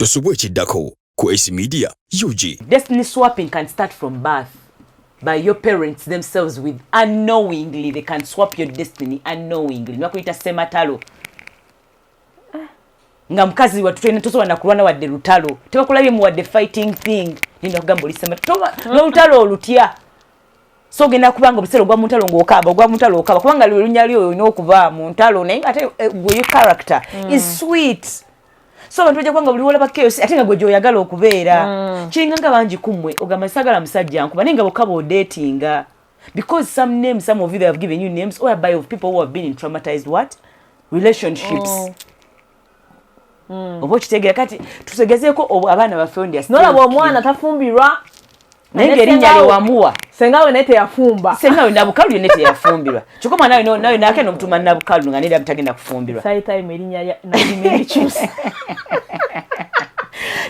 Tosubwa ekiddako ku Ace Media UG. Destiny swapping can start from birth by your parents themselves with unknowingly. They can swap your destiny unknowingly. Bakuyita sematalo nga mukazi wattu tosobola nakulwana wadde lutalo, tebakulabye mu wadde fighting thing. Nina kugamba oli sematalo n'olutalo olutya, so ogenda kubanga obuseera ogwa mu ntalo ng'okaaba, ogwa mu ntalo okaaba, kubanga lunya lyo olina okuba mu ntalo, naye nga ate gwe your character is sweet. So abantu bajja kubanga buli wolaba chaos, ate nga gwe gyoyagala okubeera. Kiringa nga bangi kummwe ogamba, "Sagala musajja nkuba," naye nga bokka bw'odatinga, because some names, some of you, they have given you names whereby of people who have been in traumatized what relationships. Oba okitegeera? Kati tutegezeeko abaana baffe ndi nolaba omwana tafumbirwa. Naye ngaerinnya lyewamuwa. Senga we naye teyafumba. Senga we Nabukalu yonna teyafumbirwa, kyokka omwana we nawe nakenda omutuma Nabukalu nga nera tagenda kufumbirwa. Time erinnya nalikyusa.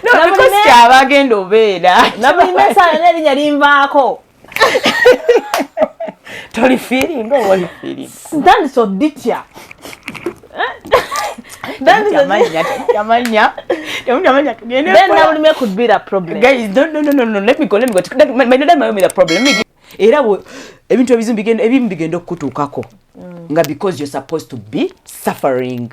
No, because kyaba agenda obeera. Nabulimesa yonna erinnya linvaako. Tolifiiringa oba olifiiringa? Ntandise oditya. Amanya amanya. Tugende. Then Nabulime could be the problem. Guys, no, no, no, no, no, let me go, let me go. My dad might be the problem. Let me era ebintu ebizibu bigenda, ebimu bigenda okukutuukako nga because you're supposed to be suffering.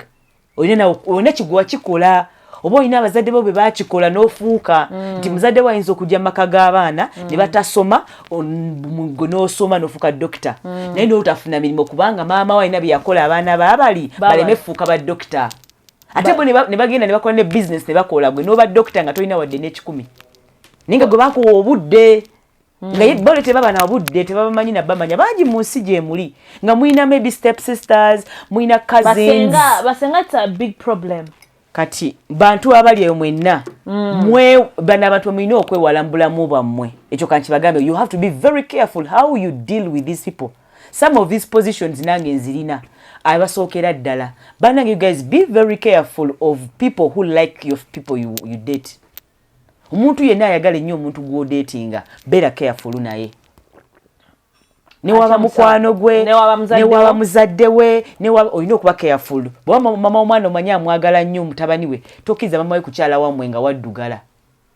Olina olina kigwa kikola oba olina abazadde bo bwe bakikola n'ofuuka nti muzadde we ayinza okujja mu maka g'abaana ne batasoma, gwe n'osoma n'ofuuka dokita, naye n'otafuna mirimu kubanga maama we alina bye yakola abaana baabali baleme fuuka ba dokita. Ate bo ne bagenda ne bakola ne business ne bakola, gwe n'oba dokita nga tolina wadde n'ekikumi, naye nga gwe bakuwa obudde nga ye bole tebaba na budde, tebabamanyi na bamanya bangi mu nsi gye muli nga mulina maybe step sisters, mulina cousins. Basenga, it's a big problem. Kati bantu abali eyo mwenna, mwe bano abantu mulina okwewala mu bulamu bwammwe. Ekyo kankibagambe, you have to be very careful how you deal with these people. Some of these positions nange nzirina. Abasookera ddala, bannange, you guys, be very careful of people who like your people you date. Omuntu yenna ayagala ennyo omuntu gw'odatinga, beera careful naye, newaba mukwano gwe, newaba muzadde we, olina okuba careful. Bwaba mama omwana omanyi amwagala nnyo mutabani we, tokkiriza mama we kukyala wammwe nga waddugala.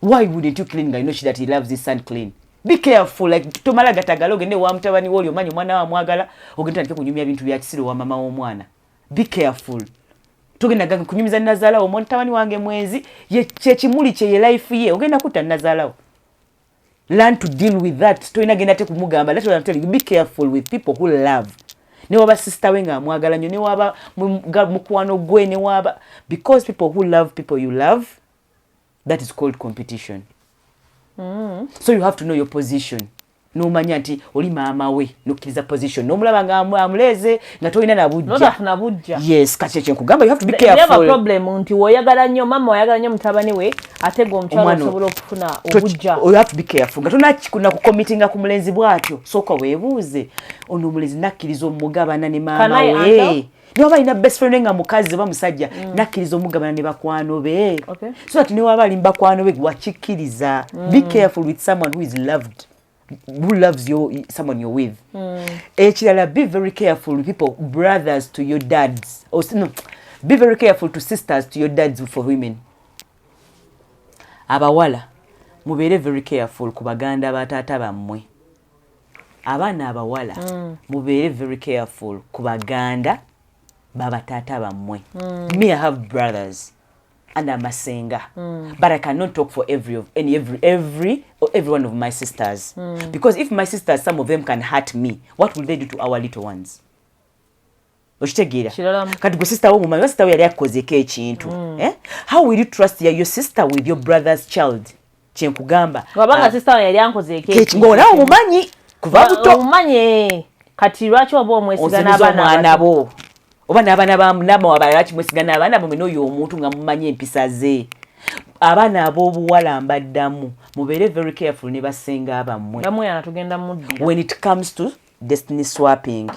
Why wouldn't you clean nga you know that he loves his son clean? Be careful. Like, tomala gatagala ogende wa mutabani we oli omanyi omwana we amwagala, ogende tandike kunyumya bintu bya kisiro wa mama w'omwana. Be careful. Togenda kunyumiza nazaalawo, mutabani wange mwenzi, kyekimuli kye, ye life ye, ogenda kutta nazaalawo. Learn to deal with that. Tolina genda te kumugamba. That's what I'm telling you, be careful with people who love, newaba sister we nga amwagala nnyo, newaba mukwano gwe, newaba, because people who love people you love, that is called competition. So you have to know your position, nomanya nti oli maama we, nokkiriza position, nomulaba nga amuleeze nga tolina nabujja. Yes, kati ekyo nkugamba, you have to be careful. Problem nti woyagala nnyo mama, oyagala nnyo mutabani we, ate gwe omukyala osobola okufuna obujja. You have to be careful nga tonakuna kucommittinga ku mulenzi bw'atyo. Sooka weebuuze, ono omulenzi nakkiriza omugabana ne maama we? Niwaba alina best friend nga mukazi oba musajja, nakkiriza omugabana ne bakwano be? So that newaba ali mubakwano be, wakikkiriza? Be careful with someone who is loved, who loves your someone you're with. Ekirala, be very careful with people, brothers to your dads, or no, be very careful to sisters to your dads. For women, abawala, mubeere very careful ku baganda ba taata bammwe. Abaana abawala, mubeere very careful ku baganda babataata bammwe. Me, I have brothers and I'm a senga, but I cannot talk for every of any every or every one of my sisters, because if my sisters, some of them can hurt me, what will they do to our little ones? Okitegeera? Kati gwe sister wo mumanyi, sister wo yali akozeeko ekintu, eh? How will you trust your sister with your brother's child? Kyenkugamba. Wabanga sister yali ankozeeko. Ng'onawe omumanyi kuva buto. Omumanyi, kati lwaki oba omwesiga n'abaana bo oba n'abaana banama abalala? Lwaki mwesiga n'abaana bamwe n'oyo omuntu nga mumanyi empisa ze? Abaana ab'obuwala, mbaddamu, mubeere very careful ne basenga bammwe when it comes to destiny swapping.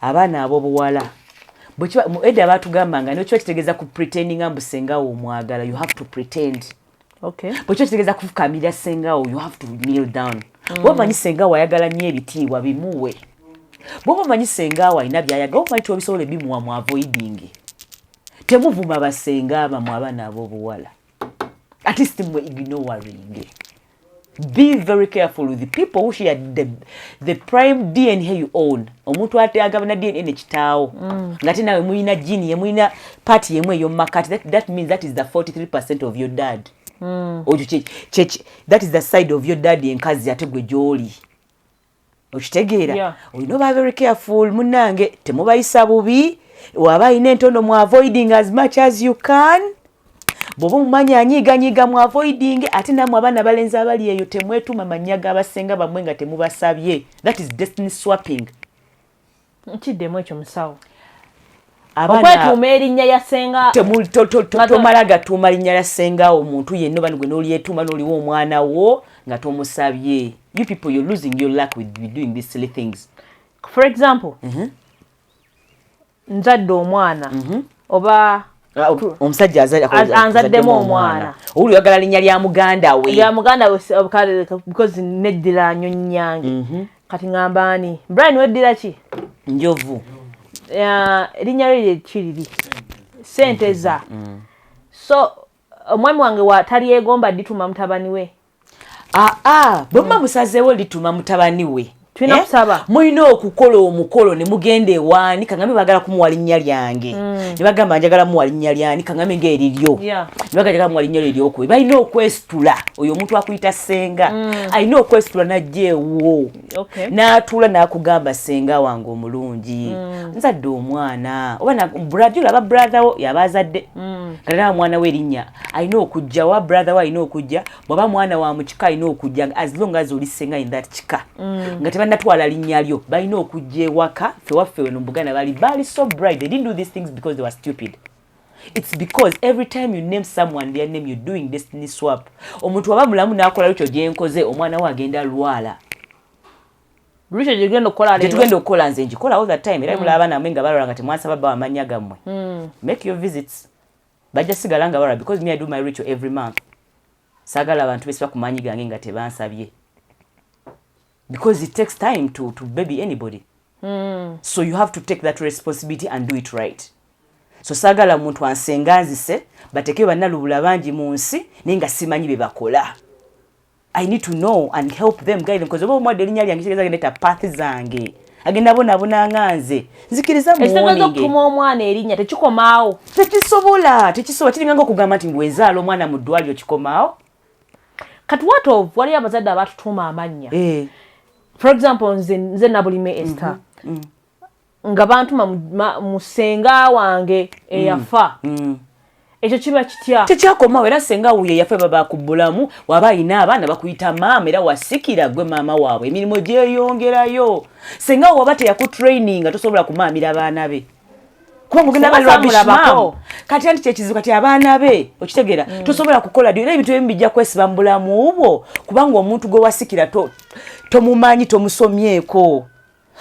Abaana ab'obuwala, edda batugambanga nekiba kitegeeza ku pretendinga mbu sengawo omwagala, you have to pretend. Bwekiba kitegeeza kufukamira sengawo, you have to kneel down. Bwoba omanyi sengawo ayagala nnyo ebitiibwa, bimuwe. Bwoba omanyi sengawo alina byayagala, omanyi tiobisobola ebimuwa, mu avoiding. Temuvuma basenga bamwe, abaana ab'obuwala. At least mwe ignoring. Be very careful with the people who share the prime DNA you own. Omuntu ate agabana DNA ne kitaawo, ngate nawe muyina gene ye, muyina part yemu ey'omumakati. That means that is the 43% of your dad. Okyo that is the side of your dad enkazi ate gwe gy'oli. Okitegeera? Yeah. Olina oba very careful, munnange. Temubayisa bubi. Waba alina entondo, mu avoiding as much as you can. Bw'oba omumanyi anyiiganyiiga, mu avoiding. Ate nammwe abaana abalenzi abali eyo, temwetuma mannya g'abasenga bammwe nga temubasabye. That is destiny swapping. Nkiddemu ekyo, musawo. Okwetuuma erinnya ya senga. Tomala gatuuma linnya lya senga omuntu yenna oba gwe n'olyetuuma n'oliwa omwana wo nga tomusabye. You people, you're losing your luck with doing these silly things. For example, nzadde omwana oba Ah, omusajja anzaddemu omwana. Owuli oyagala linnya lya muganda we. Lya muganda we because neddira nnyonnyange. Kati ŋŋamba ani? Brian, weddira ki? Njovu. Erinnya lyo lyekiriri sente za so omwami wange wa talyegomba dituma mutabani we. Aa, bwe muba musazeewo lituma mutabani we, Tulina eh? kusaba. Mulina okukola omukolo ne mugenda ewaani. Kaŋŋambe baagala kumuwa linnya lyange, ne bagamba njagala muwa linnya lyani? Kaŋŋambe ng'eriryo. Ne bagamba njagala muwa linnya lyo eryokubiri. Balina okwesitula. Oyo omuntu akuyita ssenga alina okwesitula n'ajja ewuwo, n'atuula n'akugamba, "Ssenga wange omulungi, nzadde omwana." Oba brother, olaba brother wo yaba azadde nga talaba mwana we erinnya, alina okujja. Oba brother we alina okujja. Bw'aba mwana wa mu kika, alina okujja. As long as oli ssenga in that kika, nga tebannatwala linnya lyo, balina okujja ewaka. Ffe waffe weno mu Buganda bali so bright. They didn't do these things because they were stupid. It's because every time you name someone their name, you're doing destiny swap. Omuntu waba mulamu n'akola lukyo gyenkoze, omwana we agenda lwala. Lwekyo gyegenda okukola leero. Gyetugenda okukola, nze ngikola all the time. Era mulaba namwe nga balwala nga temwansaba bawa amannya gammwe, make your visits, bajja sigala nga balwala, because me, I do my ritual every month. Saagala abantu besiba ku maanyi gange nga tebansabye, because it takes time to baby anybody. So you have to take that responsibility and do it right. So saagala muntu ansenga nzise batekeyo bannalubula bangi mu nsi naye nga simanyi bye bakola. I need to know and help them, guide them, because oba omwadde erinnya lyange, kitegeeza agenda path zange, agenda bonaabona nga nze. Nzikiriza Ekitegeeza muwoninge. Okutuma omwana erinnya tekikomaawo. Tekisobola, tekisobola. Kiringa nga okugamba nti bwenzaala omwana mu ddwaliro, kikomaawo. Kati what of waliyo abazadde abatutuuma amannya? Eh. For example, nze Nabulime Esther, nga bantuma mu ssenga wange eyafa. Ekyo kiba kitya? Tekyakomawo. Era senga wuyo yafe baba bakubulamu, waba alina abaana bakuyita maama, era wasikira gwe maama waabwe, emirimu gyeyongerayo. Senga waba teyakutraininga, tosobola kumaamira baana be, kubanga ogenda Senga ba rubbish. saamulabako. Mum. Kati anti kyekizibu kati abaana be, okitegeera? Tosobola kukola dyo, era ebintu ebimu bijja kwesiba mu bulamu bwo, kubanga omuntu gwe wasikira tomumanyi, tomusomyeko.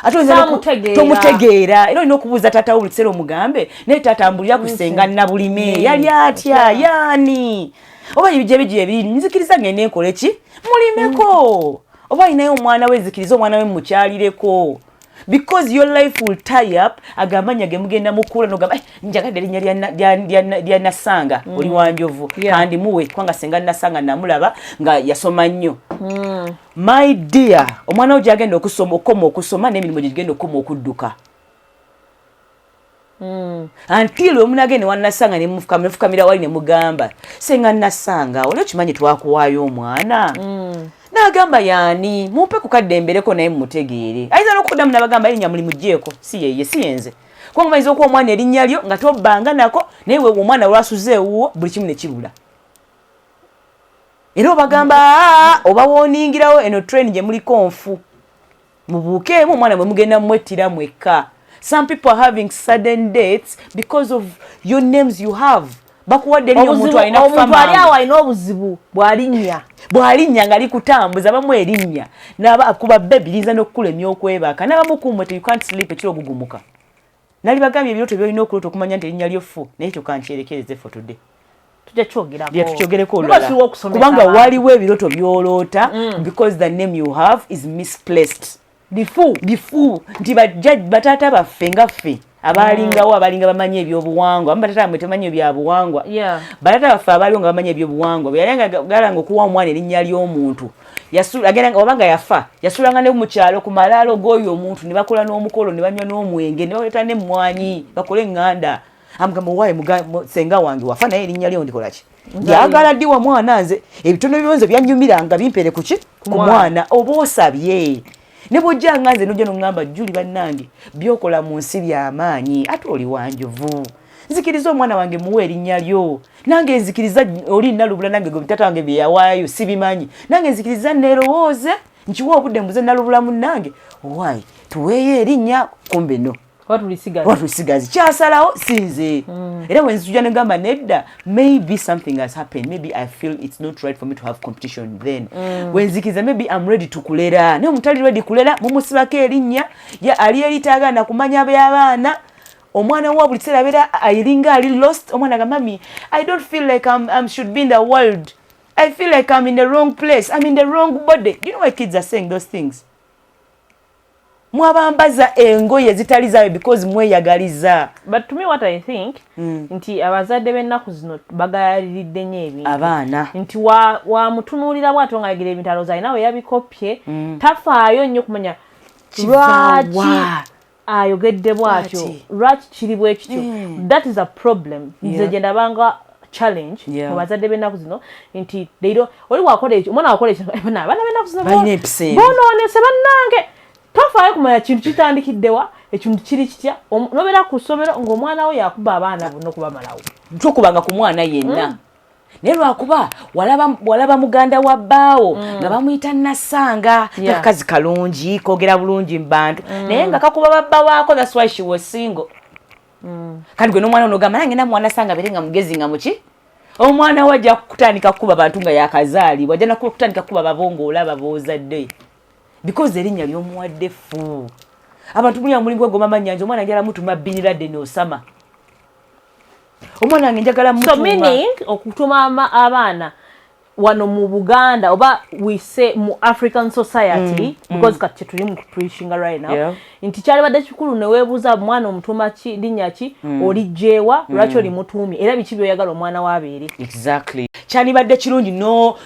Ate oyinza Saamutegeera. Tomutegeera. Era olina okubuuza taata wo buli kiseera, omugambe, "Naye taata, mbulira ku senga Nabulime, yali atya? Yaani oba ebijja bijja ebiri, nzikiriza ngende nkole ki, mulimeko?" Oba alinayo omwana we, nzikiriza omwana we mukyalireko, because your life will tie up. Agamanya ge mugenda mukula nogamba, "Eh, njagadde erinnya lya Nasanga." Oli wanjovu. Kandi muwe, kubanga senga Nasanga namulaba nga yasoma nnyo. My dear, omwana wo gyagenda okusoma, okukoma okusoma, n'emirimu gye gigenda okukoma okudduka until omunagende wanasanga nemufukamira wali nemugamba, "Senga Nasanga, oli okimanyi twakuwaayo omwana?" N'agamba, "Yaani? Mumpe ku kadde embereko naye mumutegeere." Ayinza n'okuddamu n'abagamba, "Erinnya mulimuggyeeko, si yeye, si yenze." Kubanga bayinza okuwa omwana erinnya lyo nga tobbanga nako, naye we omwana lwasuze ewuwo, buli kimu ne kibula. Era obagamba, "Aa, obawooningirawo eno train gye muliko nfu, mubuukeemu omwana bwe mugenda mwettira mwekka." Some people are having sudden deaths because of your names you have. Bakuwadde erinnya, omuntu alina kufa Omuntu ali mangu. awo alina obuzibu bw'alinnya. Bw'alinnya nga likutambuza, bamu erinnya naba kuba bebi liyinza n'okukulemya okwebaka, n'abamu kumwe you can't sleep, ekiro ogugumuka. Nali bagambye ebirooto byolina okuloota okumanya nti erinnya lyo ffu, naye ekyo kankyerekereze for today. Tujja kyogerako. Lye tukyogereko Because olulala. tuwa okusomesa Kubanga abantu. waliwo ebirooto by'oloota because the name you have is misplaced. Bifu. Bifu nti bataata baffe nga ffe Abalingawo abalinga bamanyi ebyobuwangwa, abamu batata bamwe temanyi ebyabuwangwa. Batata baffe abaaliwo nga bamanyi ebyobuwangwa, bwe yalinga okuwa omwana erinnya ly'omuntu, oba nga yafa, yasulanga ne mu kyalo ku malaalo g'oyo omuntu, ne bakola n'omukolo, ne banywa n'omwenge, ne baleeta n'emmwanyi, bakole eŋŋanda. Amugamba, "Owaaye senga wange wafa, naye erinnya lyo ndikola ki? Njagala ddi wa mwana nze ebitono byonze byanyumiranga bimpere kuki ku mwana." Oba osabye ne bwojjanga nze nojja noŋŋamba, "Juli, bannange, byokola mu nsi byamaanyi, ate oli wanjovu, nzikiriza omwana wange muwe erinnya lyo. Nange nzikiriza oli Nalubula, nange gwe tata wange bye yawaayo sibimanyi, nange nzikiriza neerowooze nkiwa obudde mbuze Nalubula munnange, owaayi tuweeyo erinnya." Kumbe no watulisigazi kyasalawo sinze. Era bwe nzituja negamba nedda, maybe something has happened, maybe I feel it's not right for me to have competition. Then bwenzikiriza, maybe I'm ready to kulera, naye omuntu ali ready kulera mumusibako erinnya ali eritagana kumanya by'abaana. Omwana wa buli kiseera abeera ayiringa ali lost. Omwana agamba, "Mummy, I don't feel like I'm should be in the world. I feel like I'm in the wrong place, I'm in the wrong body." Do you know why kids are saying those things? Mwabambaza engoye ezitali zaabwe because mweyagaliza. But to me, what I think nti abazadde b'ennaku zino bagayaliridde nnyo ebintu abaana. Nti wamutunuulira bw'atyo ng'ayogera ebintu, alowooza alina we yabikopye. Tafaayo nnyo kumanya lwaki ayogedde bw'atyo, lwaki kiri bwe kityo. That is a problem. Nze gye ndabanga challenge mu bazadde b'ennaku zino nti oli wakola ekyo, omwana wakola ekyo, abaana b'ennaku zino bonoonese bannange. Tofaayo kumanya kintu kitandikiddewa, ekintu kiri kitya. Nobeera ku ssomero ng'omwana we yakuba abaana bonna okubamalawo. Tokubanga ku mwana yenna. Naye lwakuba walaba muganda wa bbaawo nga bamuyita Nasanga, kakazi kalungi, kogera bulungi mu bantu, naye nga kakuba babba waako. That's why she was single. Kati gwe n'omwana onogamba, "Nange namwana Sanga bere nga mugezi nga muki." Omwana we ajja kutandika kukuba bantu nga yakazaalibwa, ajja nakutandika kukuba babo ng'olaba boozadde because erinnya ly'omuwadde ffu. Abantu muli mulimu gwegoma manyanja. Omwana njala mutuma Bin Laden, Osama, omwana wange njagala. So meaning okutuma abaana wano mu Buganda, oba we say mu African society, because kati kyetuli mu preachinga right now, nti kyalibadde kikulu neweebuuza mwana omutuma ki, linnya ki, olijjeewa, lwaki olimutuumye, era biki byoyagala omwana waabeere. Exactly, kyalibadde kirungi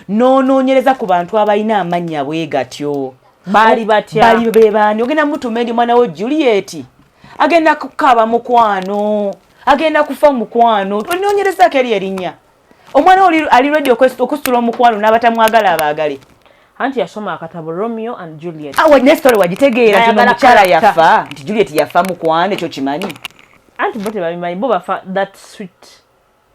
nonoonyereza ku bantu abalina amannya bwe gatyo. Baali batya? Bali bebaani? Ogenda mutuma eri omwana wo Juliet, agenda kukaaba mukwano, agenda kufa mukwano. Onoonyerezaako eri erinnya omwana oli ali ready okusitula omukwano n'abatamwagala abaagale. Anti yasoma akatabo Romeo and Juliet. Awa ne story wagitegeera nti omukyala yafa, nti Juliet yafa mukwano, ekyo kimanyi. Anti bo tebabimanyi, bo bafa that sweet,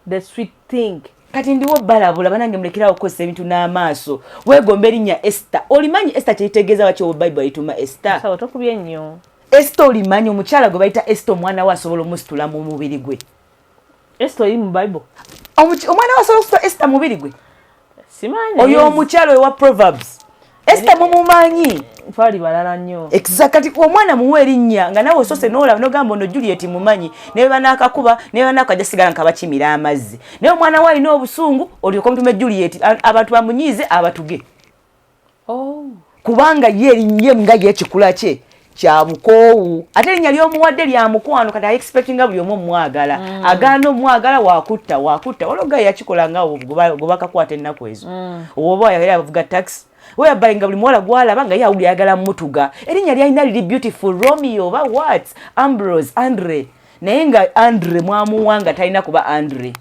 the sweet thing. Kati ndiwo balabula, banange, mulekerawo okukozesa ebintu n'amaaso. Weegomba erinnya Esther, olimanyi Esther kyeritegeeza? Waki oba Bayibuli ayituma Esther? Sawa tokubye nnyo. Esther olimanyi? Omukyala gwe bayita Esther, omwana we asobola omusitula mu mubiri gwe. Esther oli mu Bible? Omwana we asobola okusitula Esther mubiri gwe. Simanyi. Oyo omukyala owa Proverbs, Esther, mumumanyi? Twali balala nnyo. Exact. Kati omwana muwe erinnya nga nawe osose n'olaba n'ogamba, "Ono Juliet mumanyi, naye banaakakuba, naye banaakajja sigala nkabakimira amazzi." Naye omwana we alina obusungu, olyoka omutume Juliet, abantu bamunyiize abatuge. Oh. Kubanga ye erinnya nga ye ekikula kye kya bukoowu, ate erinnya ly'omuwadde lya mukwano. Kati aexpectinga buli omu omwagala. Agaana omwagala, wakutta wakutta. Waliwo gaye yakikola nga gwe bakakwata ennaku ezo. Oba yali avuga taxi whereby nga buli muwala gwalaba nga ye awuli ayagala mutuga. Erinnya lyalina liri beautiful, Romeo oba what, Ambrose, Andre, naye nga Andre mwamuwa nga talina kuba Andre,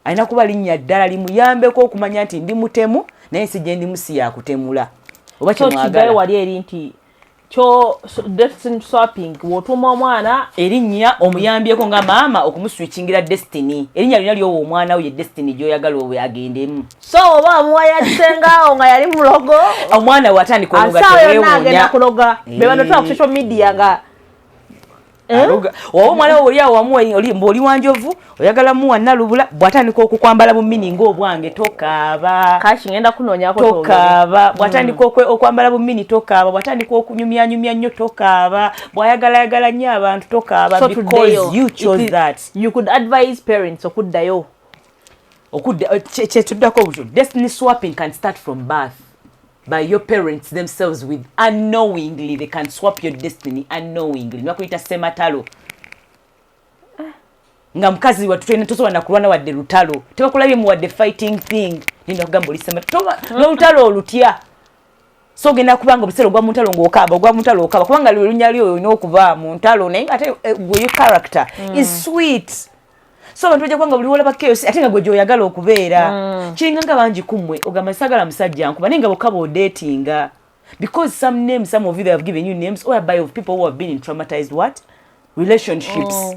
alina kuba linnya ddala limuyambeko okumanya nti ndi mutemu, naye si gye ndimu si yakutemula oba so kigayo kyemwagala. Wali eri nti kyo destiny swapping, w'otuuma omwana erinnya omuyambyeko nga maama okumuswikingira destiny. Erinnya lyonna lyowa omwana we ye destiny gy'oyagala owe agendemu. So oba amuwa yakisengawo nga yali mulogo, omwana we atandika oluga. Asaawa yonna agenda Teweewuunya. kuloga be bano tula ku social media nga, eh? Aluga. Oba omwana we oli awo wamuwa mbu oli wanjovu, oyagala muwa Nalubula, bw'atandika okukwambala bu mini ng'obwange, tokaaba. Kashi ngenda kunoonyako twogere. Tokaaba. Bw'atandika okwambala bu mini, tokaaba. Bw'atandika okunyumyanyumya nnyo, tokaaba. Bw'ayagalayagala nnyo abantu, tokaaba. So because tuddeyo. you chose that. You could advise parents okuddayo. Okudda kyetuddako butyo, destiny swapping can start from birth by your parents themselves with unknowingly. They can swap your destiny unknowingly, bakuyita sematalo. Nga mukazi wattu tosobola nakulwana wadde lutalo, tebakulabye mu wadde fighting thing. Ninda kugamba oli Ssematalo n'olutalo olutya. So ogenda kubanga obuseera ogwa mu ntalo ng'okaaba, ogwa mu ntalo okaaba, kubanga lwe lyo olina okuba mu ntalo, naye ate gwe your character is sweet. So abantu bajja kubanga buli wolaba chaos, ate nga gwe gy'oyagala okubeera. Kiringa nga bangi ku mmwe ogamba, "Saagala musajja nkuba," naye nga bokka bw'odatinga, because some names, some of you, they have given you names whereby of people who have been in traumatized what relationships.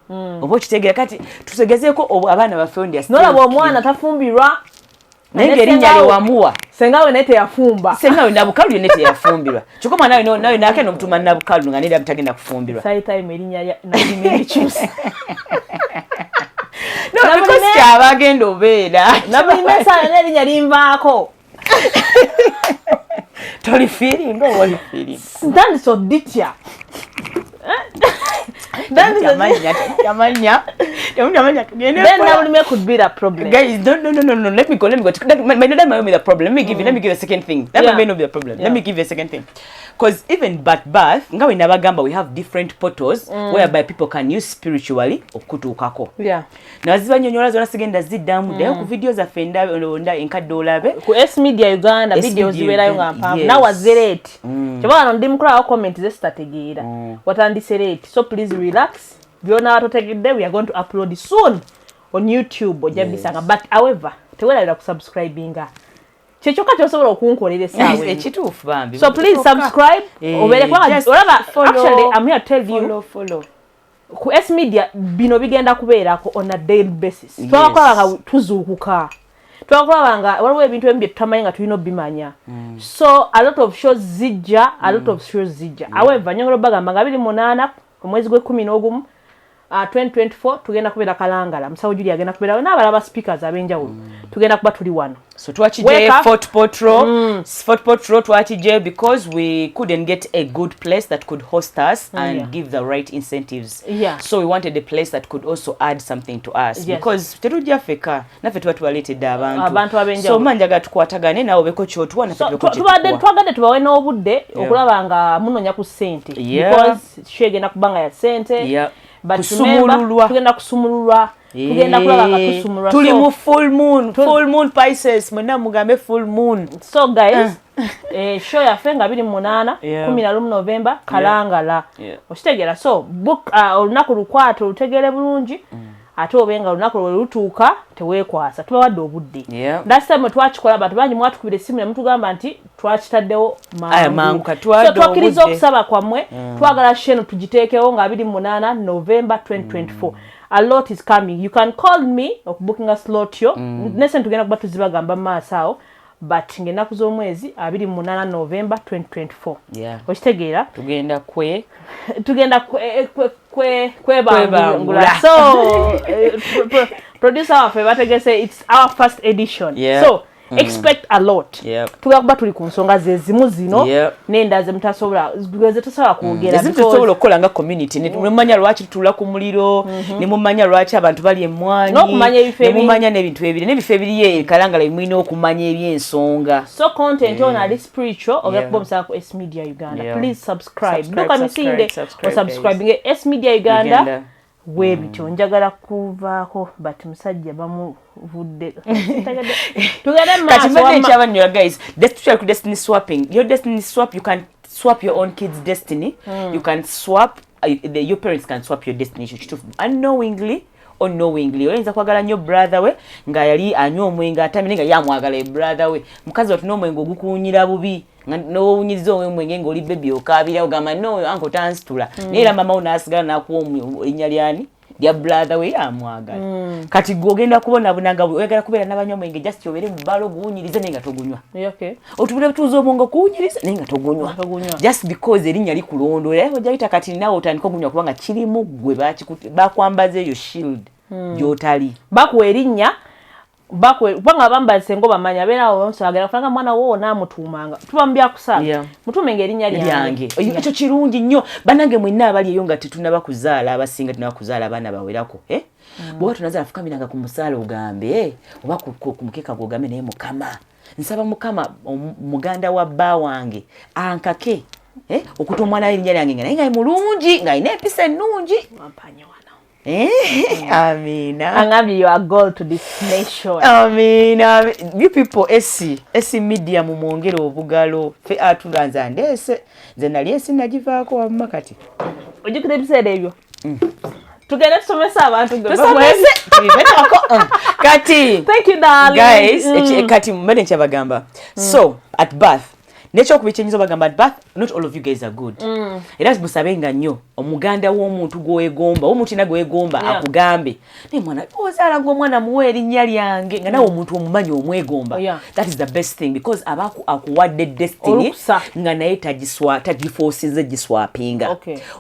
Oba okitegeera? Kati tutegezeeko abaana baffe ndi nolaba omwana tafumbirwa. Naye ngaerinnya lye wamuwa. Senga we naye teyafumba. Senga we Nabukalu yonna teyafumbirwa, kyokka omwana nawe naake nomutuma Nabukalu nga nera mutagenda kufumbirwa. Time erinnya nakyusa. No, because kyaba agenda obeera. Nabuli mesa erinnya linvaako. Toli feeling oba oli feeling? Ntandise oditya. Amanya. Then Nabulime could be the problem. Guys, no, no, no, no, no. Let me go. Let me go. That might be the problem. Let me give you a second thing. That might not be the problem. Let me give you a second thing. Because even at birth, nga we nabagamba, we have different portals whereby people can use spiritually okutuukako. Nazibanyonyola zonna, sigenda ziddamu. Ddayo ku video zaffe nda enkadde olabe. Ku S Media Uganda video zibeerayo nga mpanvu. Nawe wazze late. Kyova wano ndi mukulaba comment ze sitategeera. Watandise late. So please relax. Byonna totegedde, we are going to upload soon on YouTube, ojja bisanga. But however, tewerabira kusubscribinga. Kyekyokka kyosobola okunkolera essaawa. Ekituufu bambi. So please subscribe. Obeere kubanga olaba, actually I'm here to tell you, follow. Ku S Media bino bigenda kubeerako on a daily basis. Twakulaba nga tuzuukuka, twakulaba nga waliwo ebintu ebimu bye tutamanyi nga tulina obimanya. So a lot of shows zijja, a lot of shows zijja. However, nyongera obagamba nga 28 omwezi gw'e11, 2024, tugenda kubeera Kalangala. Musawo Juli agenda kubeerawo n'abalaba speakers ab'enjawulo. Tugenda kuba tuli wano. So twakijjayo Fort Portal. Fort Portal twakijjayo because we couldn't get a good place that could host us and give the right incentives. So we wanted a place that could also add something to us, because tetujja ffeka, naffe tuba tubaleetedde abantu. Abantu ab'enjawulo. So mba njagala tukwatagane naawe, obeko kyotuwa, naffe tubeko tubadde kyetukuwa. Twagadde tubawe n'obudde okulaba nga munoonya ku ssente, because show egenda kuba nga ya ssente. But Kusumululwa. remember, tugenda kusumululwa, tugenda kulaba nga tusumululwa. Tuli mu full moon, full moon Pisces. Mwenna mugambe full moon. So guys, show yaffe nga 28, 11 November, Kalangala. Okitegeera? So book, olunaku lukwate olutegeere bulungi, ate obe nga olunaku lwe lutuuka teweekwasa, tubawadde obudde. Last time twakikola, abantu bangi mwatukubira essimu ne mutugamba nti twakitaddewo. Aya, mangu, katwadde So twakkiriza obudde. okusaba kwammwe. Twagala show eno tugiteekewo nga 28 November 2024. A lot is coming. You can call me okubookinga slot yo. Nese tugenda kuba tuzibagamba mu maaso awo, but ng'ennaku z'omwezi 28 November 2024. Okitegeera? Tugenda kwe Tugenda kwebangula. Kwebangula. So producer waffe bategese, it's our first edition. So expect a lot. Tugenda kuba tuli ku nsonga ze zimu zino n'endala zemutasobola, ze tusobola kwogera. Ezimu tetusobola okukola nga community, ne mumanya lwaki tutuula ku muliro, ne mumanya lwaki abantu bali emmwanyi. N'okumanya ebifo Ne mumanya n'ebintu ebiri n'ebifo ebiriyo e Kalangala bimulina okumanya ebyensonga. So content ono ali spiritual ogenda kuba omusanga ku S Media Uganda. Please subscribe. Subscribe, Duka misinde, subscribe, osubscribinge S Media Uganda. Uganda. Bwebityo njagala kuvaako, but musajja bamuvudde. Tugende mu Kati maaso. mbadde nkyabanyonyola guys, tukyali ku destiny swapping. Your destiny swap, you can swap your own kids' destiny. You can swap, your parents can swap your destiny. Ekyo kituufu, unknowingly or knowingly. Oyinza kwagala nnyo brother we nga yali anywa omwenge atamye, naye nga yamwagala e brother we. Mukazi watu n'omwenge ogukuwunyira bubi, nga n'owunyiriza omwenge ng'oli baby okaabira, ogamba, "No, uncle tansitula." Naye era mama wo n'asigala n'akuwa erinnya lyani? Lya brother we amwagala. Kati gwe ogenda kubonabona nga oyagala kubeera n'abanywa mwenge, just obeere mu bbaala oguwunyirize naye nga togunywa. Otubula butuuza obwongo kuwunyiriza naye nga togunywa. Togunywa. Just because erinnya likulondoola, era ojja kati naawe otandika ogunywa kubanga kirimu ggwe, bakwambaza eyo shield gy'otali. Bakuwa erinnya, kubanga bambaze ngo bamanya abeera awo onsagera kubanga mwana wo onaamutuumanga, tuba mu byakusaaga. Mutuumenga erinnya lyange. Lyange. Ekyo kirungi nnyo bannange mwenna abali eyo nga tetunaba kuzaala, abasinga tunaba kuzaala abaana bawerako, eh? Bw'oba tonazaala, fukamiranga ku musaala ogambe, eh? Oba ku mukeeka gwogambe, "Naye Mukama, nsaba Mukama muganda wa bba wange ankake, eh? Okuta omwana we erinnya lyange, nga naye nga mulungi, ng'alina empisa ennungi." Wampanye wano. Amina. Angambye you are gold to this nation. Amina. You people, SC Media, mumwongere obugalo. Fe atulanza ndese nze nali ensi nagivaako wamma kati. Ojjukira ebiseera ebyo? Tugende tusomese abantu. Tusomese. Kati. Thank you, darling. Guys, kati mbadde nkyabagamba. So, at birth, nekyokubiri kyenyinza obagamba, at birth, not all of you guys are good. Era musabenga nnyo omuganda w'omuntu gw'oyegomba, omuntu yenna gw'oyegomba, akugambe naye mwana ozaala ng'omwana muwe erinnya lyange, nga nawe omuntu omumanyi omwegomba. That is the best thing because aba akuwadde destiny Olukusa. nga naye tagiforcinze giswapinga.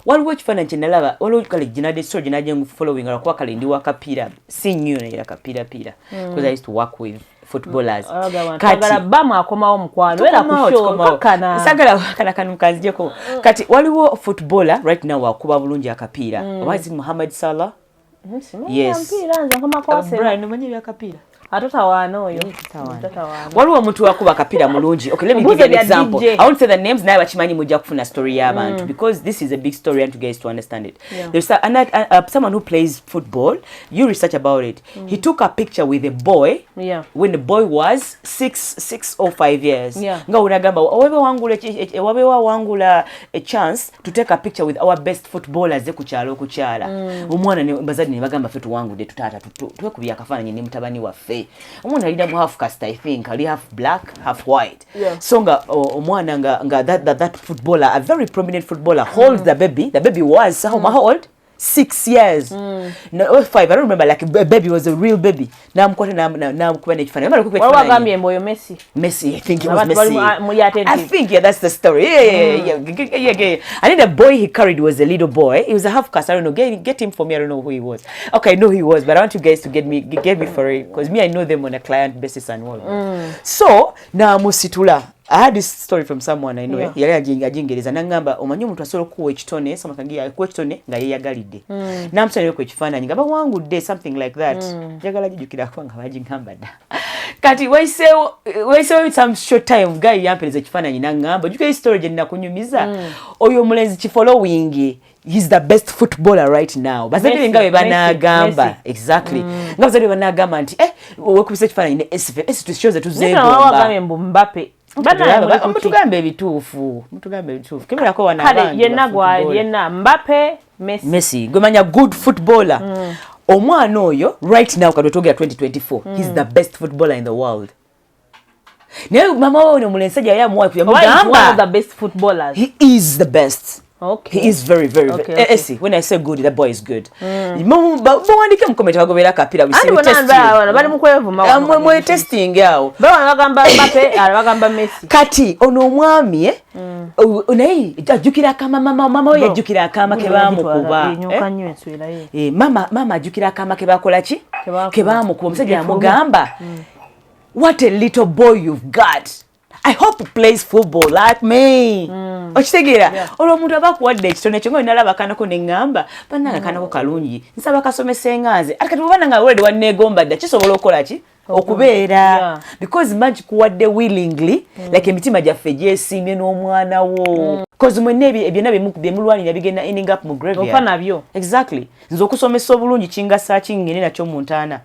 Waliwo ekifaananyi kye nalaba, waliwo kale ginadde story gye following lwakuba kale ndi wa kapiira, si nnyo naye era kapiirapiira, because I used to work with footballers. Kati bamu akomawo mukwano era Tukomawo, ku show. tukomawo. Kakana. Sagala kana kanu kanzijeko. Kati waliwo footballer right now akuba bulungi akapiira, oba is it Muhammad Salah? Yes. Mpiira nze nkomako Arsenal. Brian, omanyi ebyakapiira? Atotawaana oyo. Totawaana. Waliwo omuntu akuba akapiira mulungi. Okay, let me Mbuze give you an bya example. DJ. I won't say the names, naye bakimanyi, mujja kufuna story y'abantu because this is a big story and you guys to understand it. There's someone who plays football. You research about it. He took a picture with a boy when the boy was 6, 6 or 5 years. Nga unagamba wabe wawangula a chance to take a picture with our best footballers ku kyalo okukyala omwana ne bazadde ne bagamba, "Ffe tuwangudde, tutaata twekubye akafaananyi ne mutabani waffe." Omwana alina mu half caste, I think ali half black, half white. So nga omwana nga that footballer, a very prominent footballer, holds the baby. The baby was how old? 6 years, no, or 5, I don't remember. Like a baby, was a real baby. Namukwata namukuba n'ekifaananyi. Bamala okukuba Waliwo ekifaananyi. agambye mbu oyo Messi. Messi, I think it was Abantu bali Messi. muli attentive. I think, yeah, that's the story. Yeah. I think the boy he carried was a little boy. He was a half caste. I don't know. Get him for me. I don't know who he was. Okay, I know who he was, but I want you guys to get me for it because me, I know them on a client basis and all. So namusitula. I had this story from someone I know. Yali ajingereza nangamba, omanyi omuntu asobola okukuwa ekitone, someone can give akuwa ekitone nga yeeyagalidde. Namusonyiwa ku ekifaananyi nga bawangudde, something like that. Njagala gijjukira kuba nga bagingamba dda. Kati wayiseewo some short time, guy yampereza ekifaananyi naŋŋamba, ojjukira story gye nnakunyumiza? Oyo omulenzi kifollowing, he's the best footballer right now. Bazadde be nga bwe Messi, banaagamba Messi. Exactly, nga bazadde be banaagamba nti, eh, wekubisa ekifaananyi ne esi tushoze Naye wagambye tuzeegomba. mbu Mbappe. Bannange muli ku ki? Mutugambe ebituufu, mutugambe ebituufu, keberako wano Kale abange yenna ba gwa footballer. yenna Mbappe, Messi. Messi gwemanya good footballer. Omwana oyo right now, kati twogera 2024, he's the best footballer in the world. Naye mama we ono omulenzi yali amuwa Oba is one of the yamugamba best footballers. He is the best. Okay. He is very, very, very. Esi, when I say good, the boy is good. Muwandike mu comment bagobera akapira. We see, Anti we bonna test you. bano bali mu kwevuma wano. Mwe testing awo. Bano bagamba Mbappe, ala bagamba Messi. Kati ono omwami, eh, naye ajjukira akama mama we yajjukira akaama ke baamukuba. Enyoka Eh? nnyo enswera ye. Eh, mama ajjukira akaama ke bakola ki? Ke baakuba. Ke baamukuba. Omusajja Efulumya. yamugamba, "What a little boy you've got. I hope he plays football like me." Okitegeera? Olwo omuntu aba akuwadde ekitone kyo, nga nalaba akaanako ne ŋŋamba, bannange akaanako kalungi, nsaba kasomese nga nze. Ate kati bw'oba nga already wanneegomba dda, kisobola okukola ki? Okubeera. Because mba nkikuwadde willingly, like emitima gyaffe gyesiimye n'omwana wo. Cause mwenna byonna byemulwanira bigenda ending up mu graveyard. Ofa nabyo. Exactly. Nze okusomesa obulungi kingasa ki ngende nakyo mu ntaana?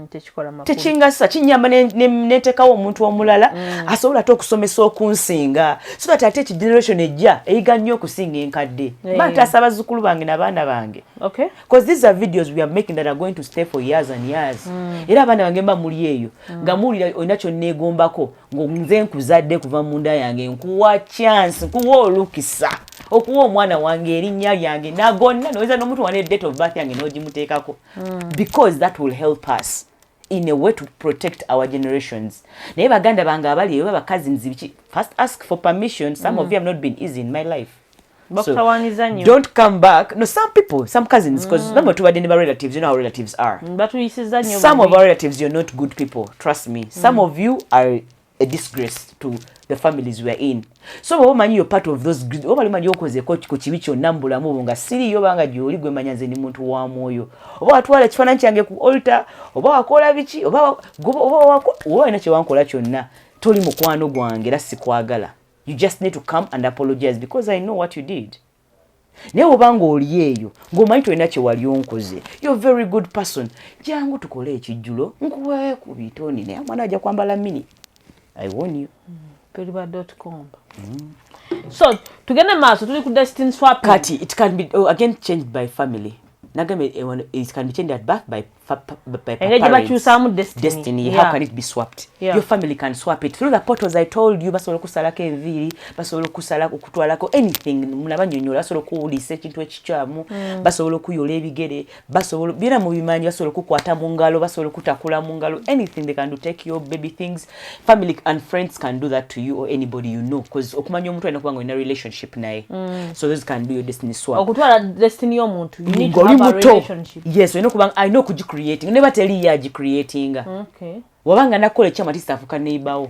Tekikola makulu. Tekingasa, kinyamba neteekawo omuntu omulala asobola ate okusomesa okunsinga, so that ate ekigeneration ejja eyiga nnyo okusinga enkadde. Mba ntaasa bazzukulu bange n'abaana bange. Because these are videos we are making that are going to stay for years and years. Era abaana bange, mba muli eyo nga muwulira olina kyonneegombako, nze nkuzadde kuva munda yange, nkuwa chance, nkuwa olukisa okuwa omwana wange erinnya lyange nagonna, noyinza n'omuntu wane date of birth yange n'ogimuteekako, because that will help us in a way to protect our generations. Naye baganda bange abali eyo, bakazi biki, first ask for permission. Some of you have not been easy in my life. Bakutawaanyiza nnyo. Don't come back. No, some people, some cousins, because remember tubadde ne ba relatives, you know how relatives are. Batuyisizza nnyo Some of bubi. our relatives, you're not good people, trust me. Some of you are a disgrace to the families we are in. So bw'oba omanyi you're part of those, oba omanyi okozeeko ku kibi kyonna mu bulamu bwo nga siriiyo, banga gy'oli gwe manya nze ndi muntu wa mwoyo, oba watwala ekifaananyi kyange ku altar, oba wakola biki, oba olina kye wankola kyonna, toli mukwano gwange era sikwagala. You just need to come and apologize because I know what you did. Naye obanga oli eyo ng'omanyi tolina kye wali onkoze, you're very good person, jangu tukole ekijjulo, nkuwe ku bitoni, naye omwana ajja kwambala mini. I warn you. Periba.com. So tugende maaso, tuli ku destiny swapping. Kati it can be, oh, again changed by family. Nagambye it can be changed at birth by Engeri gye parents. Bakyusaamu destiny. Destiny. How can it be swapped? Your family can swap it through the portals I told you. Basobola okusalako enviiri, basobola okusala, okutwalako anything, mulaba nyonyola, basobola okuwulisa ekintu ekikyamu, basobola okuyola ebigere, basobola byonna mubimanyi, basobola okukwata mu ngalo, basobola okutakula mu ngalo, anything they can do, take your baby things. Family and friends can do that to you, or anybody you know, because okumanya omuntu alina kuba nga olina relationship naye. So those can do your destiny swap. Okutwala destiny y'omuntu, you need to Ng'oli have a muto. relationship. Yes, olina okuba alina okugicreating, neba teriyo agicreatinga. Wabanga nakukola ekyama, tisi afuuka neighbour,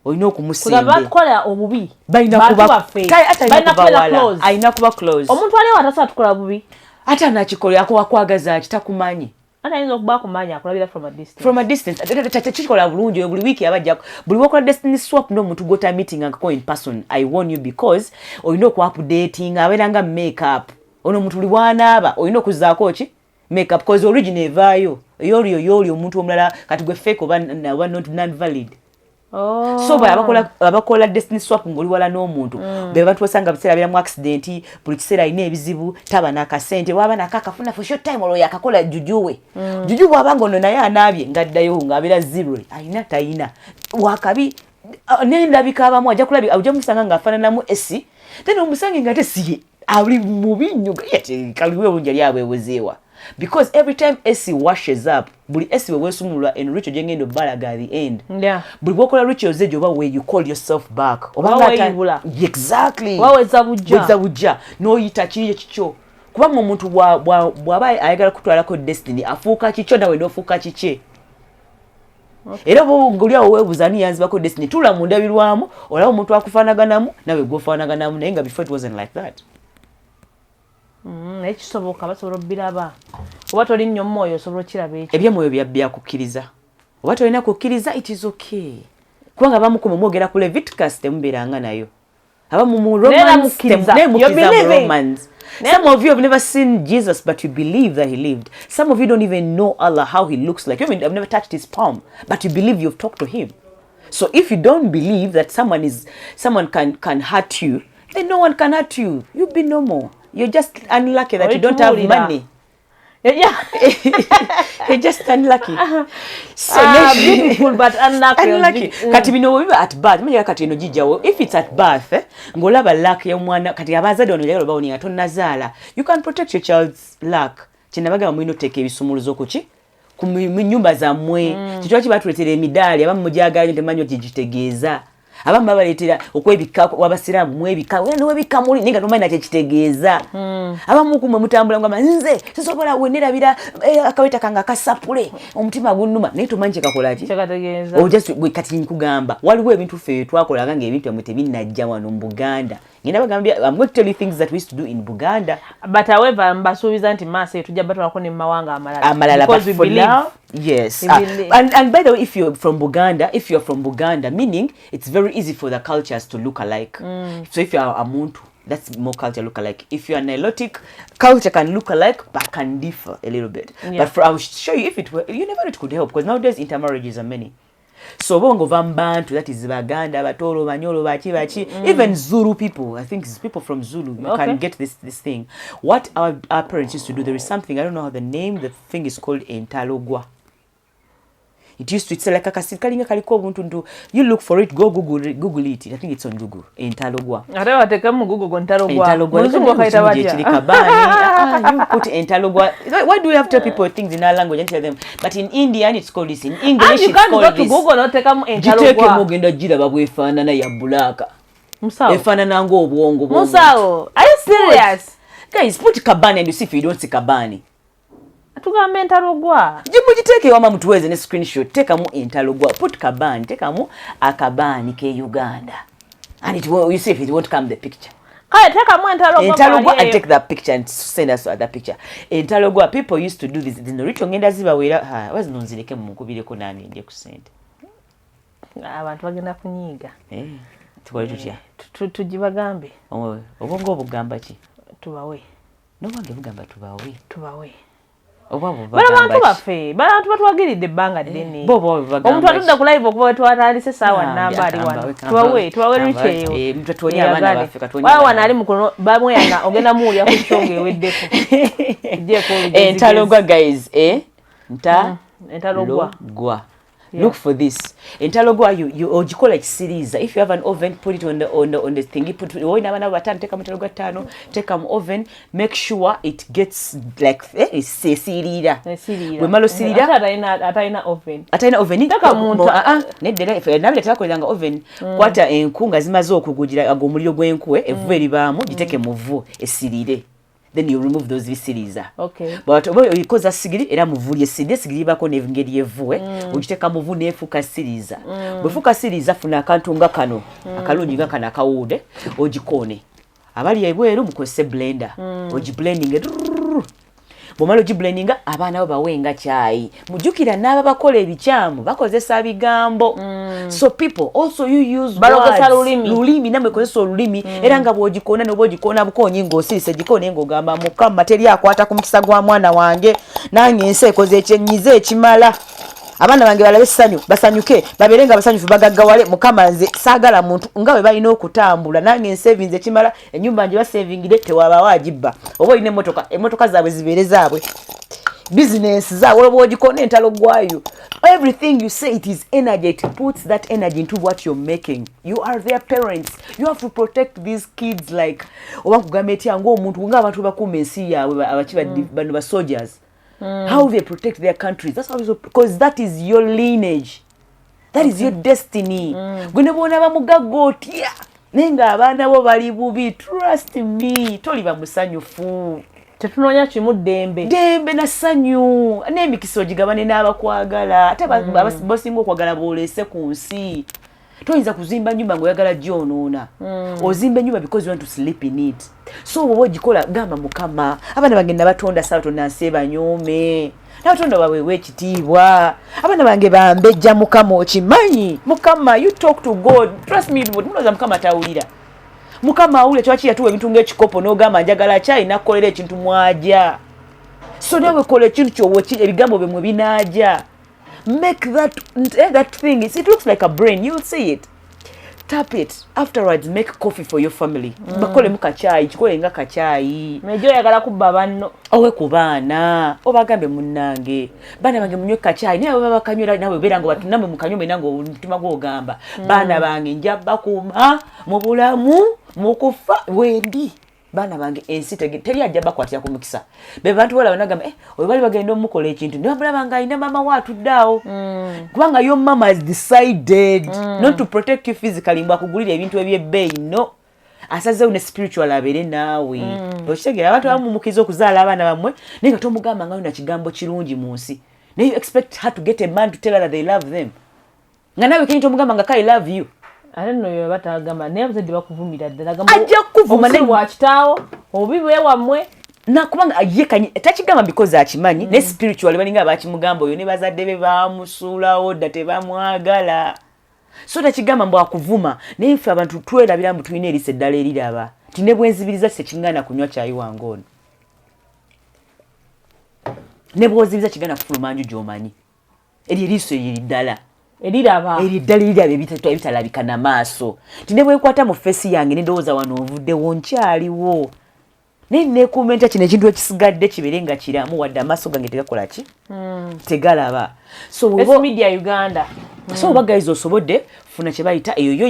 olina Kugamba okumusembe. Batukola obubi. Balina Bantu kuba baffe. Ate alina Balina kuba kubeera wala. close. Alina kuba close. Omuntu aliwo atasobola tukola bubi. Ate anakikola akwagaza ki? Takumanyi. Ate ayinza okuba akumanya, akulabira from a distance. From a distance. Ate kikola bulungi oyo, buli wiiki abajja, buli wokola destiny swap n'omuntu gwota meeting angako in person, I warn you, because olina okuupdating, abeera nga makeup. Ono omuntu buli bwanaaba olina okuzaako ki? Makeup, cause original evaayo, eyoli oyoli omuntu omulala. Kati gwe fake oba not non valid. Oh. So bwe abakola destiny swap ng'oli wala n'omuntu, be bantu basanga biseera abeera mu accident, buli kiseera alina ebizibu, taba n'akasente, waba nako akafuna for short time, olwo yakakola juju we. Juju bw'aba nga ono naye anaabye ng'addayo ng'abeera zero, alina tayina wakabi. Ah, nendabika abamu ajja kulabika, ojja musanga ng'afaananamu esi, then omusange nga ate siye, ali mubi nnyo, kaliwe obulungi ali abwebuzeewa, because every time AC washes up, buli AC bwe weesumulula en ritual gyengenda obbalaga at the end, buli bwokola rituals egyo oba where you call yourself back. Oba Oba weeyibula. Exactly. Oba wezza buggya. Wezza buggya n'oyita kiri ekikyo, kubanga omuntu bw'aba ayagala kutwalako destiny, afuuka kikyo, nawe n'ofuuka kikye. Era bwoba ng'oli awo weebuuza ani yanzibako destiny, tuula mu ndabirwamu olaba omuntu akufaanaganamu nawe gwofaanaganamu, naye nga before it wasn't like that. Naye kisoboka, basobola obbiraba, oba toli nnyo mumwoyo osobola okiraba ekyo. Ebyemwoyo byakukkiriza, oba tolina kukkiriza, it is okay, kubanga abamu ku mwogera ku Leviticus temubeeranga nayo, abamu mu Naye era Romans mukkiriza. naye mukkiriza You're mu believing. Romans. Some of you have never seen Jesus, but you believe that he lived. Some of you don't even know Allah, how he looks like. You have never touched his palm, but you believe you've talked to him. So if you don't believe that someone can hurt you, then no one can hurt you. You'll be normal. You're just unlucky that you don't have Olitubuulira. Money. You're just unlucky. So Ah, beautiful but unlucky. Unlucky. Kati bino bwe biba at birth, manya kati eno gijjawo. If it's at birth, ng'olaba luck y'omwana, kati abazadde wano njagala obawoni nga tonnazaala. You can protect your child's luck. Kye nabagamba, mulina oteeka ebisumuluzo ku ki? Ku mu nnyumba zammwe. Kye lwaki batuleetera emidaali, abamu mugyagala nnyo temumanyi kigitegeeza. Abamu babaleetera okwebikka, wabasiraamu mwebikka, newebikka muli naye nga tomanyi nakye kitegeeza. Abamu kumwe mutambula ngamba nze sisobola wenerabira akaweta kange akasapule, omutima gunnuma, naye tomanyi kyekakola ki. Kyekategeeza. Oh, just gwe kati nkugamba waliwo ebintu ffe twakolaga ng'ebintu byamwe tebinnajja wano mu Buganda. Ngenda bagambye, I'm going to tell you things that we used to do in Buganda. But however, mbasuubiza nti maaso eyo tujja batwalako ne mu mawanga amalala. Amalala, Because but we for believe. now, yes. We believe. And by the way, if you're from Buganda, if you're from Buganda, meaning it's very easy for the cultures to look alike. So if you are a Muntu, that's more culture look alike. If you are Nilotic, culture can look alike but can differ a little bit. But for, I'll show you if it were, you never know, it could help, because nowadays intermarriages are many. So oba ng'ova mu Bantu, that is Baganda, Batoro, Banyoro, baki baki, even Zulu people, I think it's people from Zulu, you can get this thing. What our parents used to do, there is something, I don't know how the name, the thing is called entalogwa. It used to, it's like akasiri kalinga kaliko obuntu ntu. You look for it, go Google it. I think it's on Google. Entalogwa. Ate bateeke mu Google go ntalogwa. Entalogwa. Mu Luzungu bakayita batya? Ekiri kabani. Ah, you put entalogwa. Why do we have to tell people things in our language and tell them? But in Indian it's called this. In English And you it's can't go called to this. Google n'oteekamu Giteekemu entalogwa. ogenda giraba bwefaanana ya black. Musawo. Efaanana ng'obwongo bw'omuntu. Musawo, are you serious? Guys, put kabani and you see if you don't see kabani. Tugamba entalogwa. Mugiteeke wama mutuweeze ne screenshot. Teekamu entalogwa. Put kabani, teekamu akabaani ke Uganda. And it will, you see if it won't come the picture. Kale teekamu entalogwa. Entalogwa Mwali and eyo. take that picture and send us that picture. Entalogwa, people used to do this. Zino ritual ngenda zibaweera, ha, wazino nzireke munkubireko nange ndye ku ssente. Abantu bagenda kunyiiga. Eh. Tukole tutya? Tugibagambe. Obwongo obugamba ki? Tubawe. N'obwange bugamba tubawe. Tubawe. Oba Bala bantu baffe, bantu batwagiridde ebbanga ddene. Bo bo bagamba. Omuntu atudda ku live okuva we twatandise essaawa nnamba ali wano. Tubawe, tubawe reach eyo. Tutuonye abaana baffe, katuonye. Wala wano ali mukono bamweyana ogenda muwulira ku show ng'eweddeko. Ejjeeko olugezigezi. Entalogwa guys, eh? Entalogwa. Gwa. Look for this. Entalogwa you ogikola ekisiriiza. If you have an oven, put it on the on the on the thingy. Put olina abaana bataano, teeka mu ntalogwa ttaano, teeka mu oven, make sure it gets like esiriira. Bwemala osiriira atalina oven. Atalina oven. Teeka mu nedda nabire tebakoleranga oven. Kwata enku nga zimaze okugugira ago omuliro gw'enku evvu eribaamu giteeke mu vvu esiriire. Then you remove those bisiriiza. Okay. But oba oyikoza sigiri era mu vvu ly'essigiri, essigiri libaako n'engeri y'evvu ogiteeka mu vvu n'efuuka siriiza. Bw'efuuka siriiza funa akantu nga kano akalungi nga kano akawuude ogikoone. Abali ebweru mukozese blender. Ogiblendinge. Bw'omala ogiblendinga abaana bo bawe nga kyayi. Mujjukira n'ababakola ebikyamu bakozesa bigambo. So people also you use Balogesa words. Lulimi. Lulimi namwe kozesa olulimi era nga bw'ogikoona n'oba ogikoona bukoonyi ng'osirise gikoone ng'ogamba Mukama teri akwata ku mukisa gwa mwana wange nange ensi ekoze ekyenyize ekimala. Abaana bange balabe essanyu basanyuke babeere nga basanyufu bagaggawale Mukama nze saagala muntu nga bwe balina okutambula nange nsevinze ekimala ennyumba nje basevingire tewabaawo agibba oba olina emmotoka emmotoka zaabwe zibeere zaabwe bizinensi zaabwe olwo bw'ogikoona entalo gwayo. Everything you say, it is energy. It puts that energy into what you're making. You are their parents. You have to protect these kids like oba nkugamba etya ng'omuntu ng'abantu bakuuma ensi yaabwe abaki bano ba soldiers, how they protect their countries. That's how, because that is your lineage, that is your destiny. Gwe ne bw'onaaba mugagga otya naye ng'abaana bo bali bubi, trust me, toliba musanyufu. Tetunoonya kimu, ddembe. Ddembe na ssanyu n'emikisa ogigabane n'abakwagala ate basinga okwagala bw'oleese ku nsi. Toyinza kuzimba nyumba ng'oyagala gyonoona. Ozimba ennyumba because you want to sleep in it. So bw'oba ogikola gamba Mukama abaana bange nabatonda saawa nsi banyoome nabatonda baweebwa ekitiibwa abaana bange bambejja Mukama okimanyi Mukama. You talk to God. Trust me, mulowooza Mukama tawulira? Mukama awulira. Kyaki yatuwa ebintu ng'ekikopo n'ogamba njagala kyayi nakkolera ekintu mwaja. So nawe kola ekintu kyowo ebigambo byemwe binaaja. Make that thing, it looks like a brain, you'll see it. Tap it. Afterwards, make coffee for your family. Bakolemu kacyayi, kikole nga kacyayi. Mejo oyagala kubba banno. Owe ku baana obagambe munnange baana bange munywe kacyayi naye baba bakanywera nawe beera nga bati namwe mukanywe mwena nga omutima gwogamba baana bange nja bakuuma mu bulamu mu kufa wendi baana bange ensi teri ajja bakwatira ku mukisa be bantu balaba nagamba eh, oyo bali bagenda omukola ekintu ne bamulaba nga alina maama we atudde awo kubanga your mama has decided not to protect you physically mbu akugulira ebintu ebyebbeeyi no asazeewo ne spiritual abeere naawe. Okitegeera? Abantu abamu mumukkiriza okuzaala abaana bammwe naye nga tomugamba nga yona kigambo kirungi mu nsi naye you expect her to get a man to tell her that they love them nga naawe kenyi tomugamba nga ka I love you. Ate nno yo batagamba naye abazadde bakuvumira ddala. Gamba Ajja kukuvuma obusiru bwa kitaawo obubi bwe wammwe. Nakubanga ye kanyi takigamba because akimanyi ne spiritual balinga abakimugamba oyo ne bazadde be bamusuulawo dda tebamwagala so takigamba mbu akuvuma naye ffe abantu twerabira mbu tulina eriiso eddala eriraba ti ne bwenzibiriza sekiŋŋaana kunywa kyayi wange ono ne bwozibiriza kigana kufuluma nju gy'omanyi eryo eriiso eryo eriddala eriraba eryo eddala eriraba ebitalabika na maaso ti ne bwenkwata mu face yange nendowooza wano nvuddewo nkyaliwo naye nekuuma ntya kino ekintu ekisigadde kibeere nga kiramu wadde amaaso gange tegakola ki tegalaba. So bw'oba Media Uganda. So oba guys osobodde funa kye bayita eyo yo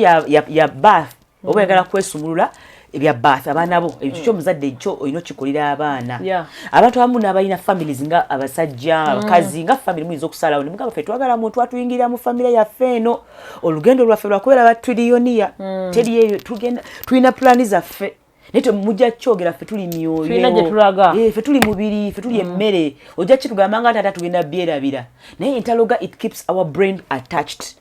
ya bath oba oyagala kwesumulula ebya bath abaana bo ekyo kyomuzadde kyo olina okikolera abaana. Abantu abamu n'abalina families nga abasajja abakazi nga family muyinza okusalawo ne mugamba ffe twagala muntu atuyingirira mu famire yaffe eno olugendo lwaffe lwakubeera ba trillionaire teri eyo tugenda tulina pulaani zaffe naye temujja kyogera ffe tuli myoyo. Tulina gye tulaga. Eh, ffe tuli mubiri ffe tuli emmere ojja kitugamba nga taata tugenda byerabira naye entaloga it keeps our brain attached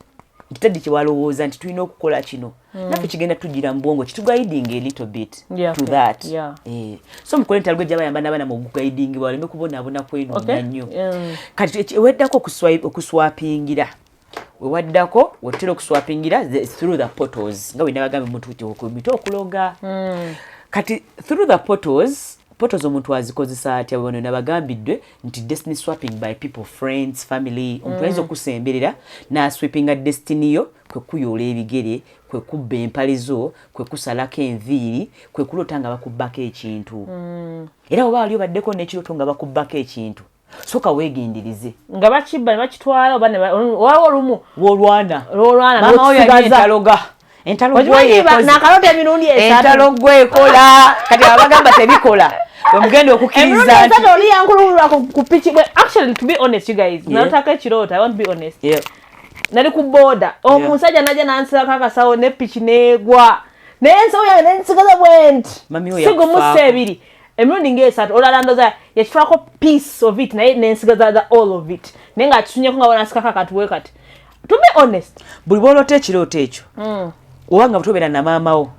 nti taddi kyewalowooza nti tulina okukola kino naffe kigenda tugira mu bwongo kituguiding a little bit to that. Eh. So mukole entaloga ejja bayamba n'abaana mu guguidingibwa baleme kubonaabona kwenoonya nnyo. Kati eweddako okuswapingira. Wewaddako wetutera okuswapingira through the portals, nga wenabagambye omuntu kumita okuloga. Kati through the portals, portals omuntu azikozesa atya? Wano nabagambiddwe nti destiny swapping by people, friends, family. Omuntu ayinza okusemberera n'aswapinga destiny yo, kwe kuyoola ebigere, kwe kubba empale zo, kwe kusalako enviiri, kwe kuloota nga bakubbako ekintu. Era oba wali obaddeko n'ekirooto nga bakubbako ekintu, soka weegendereze. Nga bakibba ne bakitwala, oba waliwo olumu Wolwana. Lwolwana. Maama oyo yali n'okisigaza. Entaloga, entalo. Okimanyi gweyekoze. Nakalota emirundi 3. Entalo gwekola. Kati abagamba tebikola, wemugenda Emirundi okukkiriza nti 3 oli yankululula ku piki. Well, actually, to be honest, you guys, nalotako ekirooto. I want to be honest. Nali ku boda, omusajja najja nansibako akasawo ne piki neegwa, naye ensawo yange nensigaza bwenti. Mami oyo Sigumusa yakufaako. ebiri emirundi ngaesatu. Olala ndoza yakitwalako piece of it, naye nensigaza the all of it, naye nga akitunyeko nga wanasikako akatuwe. Kati to be honest, Buli bwolota ekirooto ekyo, oba nga tobeera na maama wo,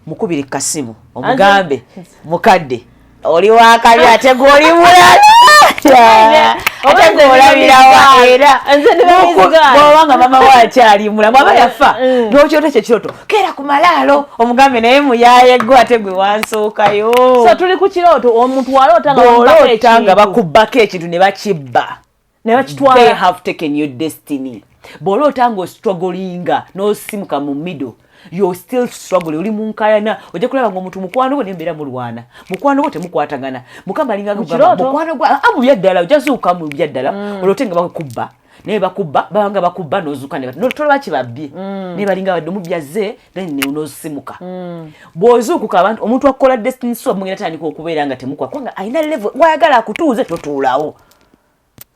mukubire kasimu omugambe, "Mukadde, oli wakabi, ate gwoli mulala, ate gwolabirawa?" Era Nze ndi babizigaana. bw'oba nga maama we akyali mulamu, aba yafa, n'okirooto ekyo ekirooto, keera ku malaalo omugambe, "Naye muyaaye gwe, ate gwe wansookayo." So tuli ku kirooto, omuntu waloota nga bamubbako Bw'oloota nga ekintu, bakubbako ekintu ne bakibba, ne they bakitwala, have taken your destiny. Bw'oloota ng'ostrugglinga n'osimuka mu middle, you're still struggling, oli mu nkayana, ojja kulaba nga omuntu mukwano gwo nembeera mulwana, mukwano gwo temukwatagana. Mukama alinga Mu kugamba, kirooto? Mukwano gwo mu byaddala, ojja zuuka mu byaddala oloote nga bakubba, naye bakubba, babanga bakubba, n'ozuuka ne tolaba kibabbye, naye balinga badde omubbi azze, then n'osimuka. Bw'ozuukuka, abantu, omuntu akukola destiny swap, mugenda tandika okubeera nga temukwa, kubanga alina level wayagala akutuuze, totuulawo.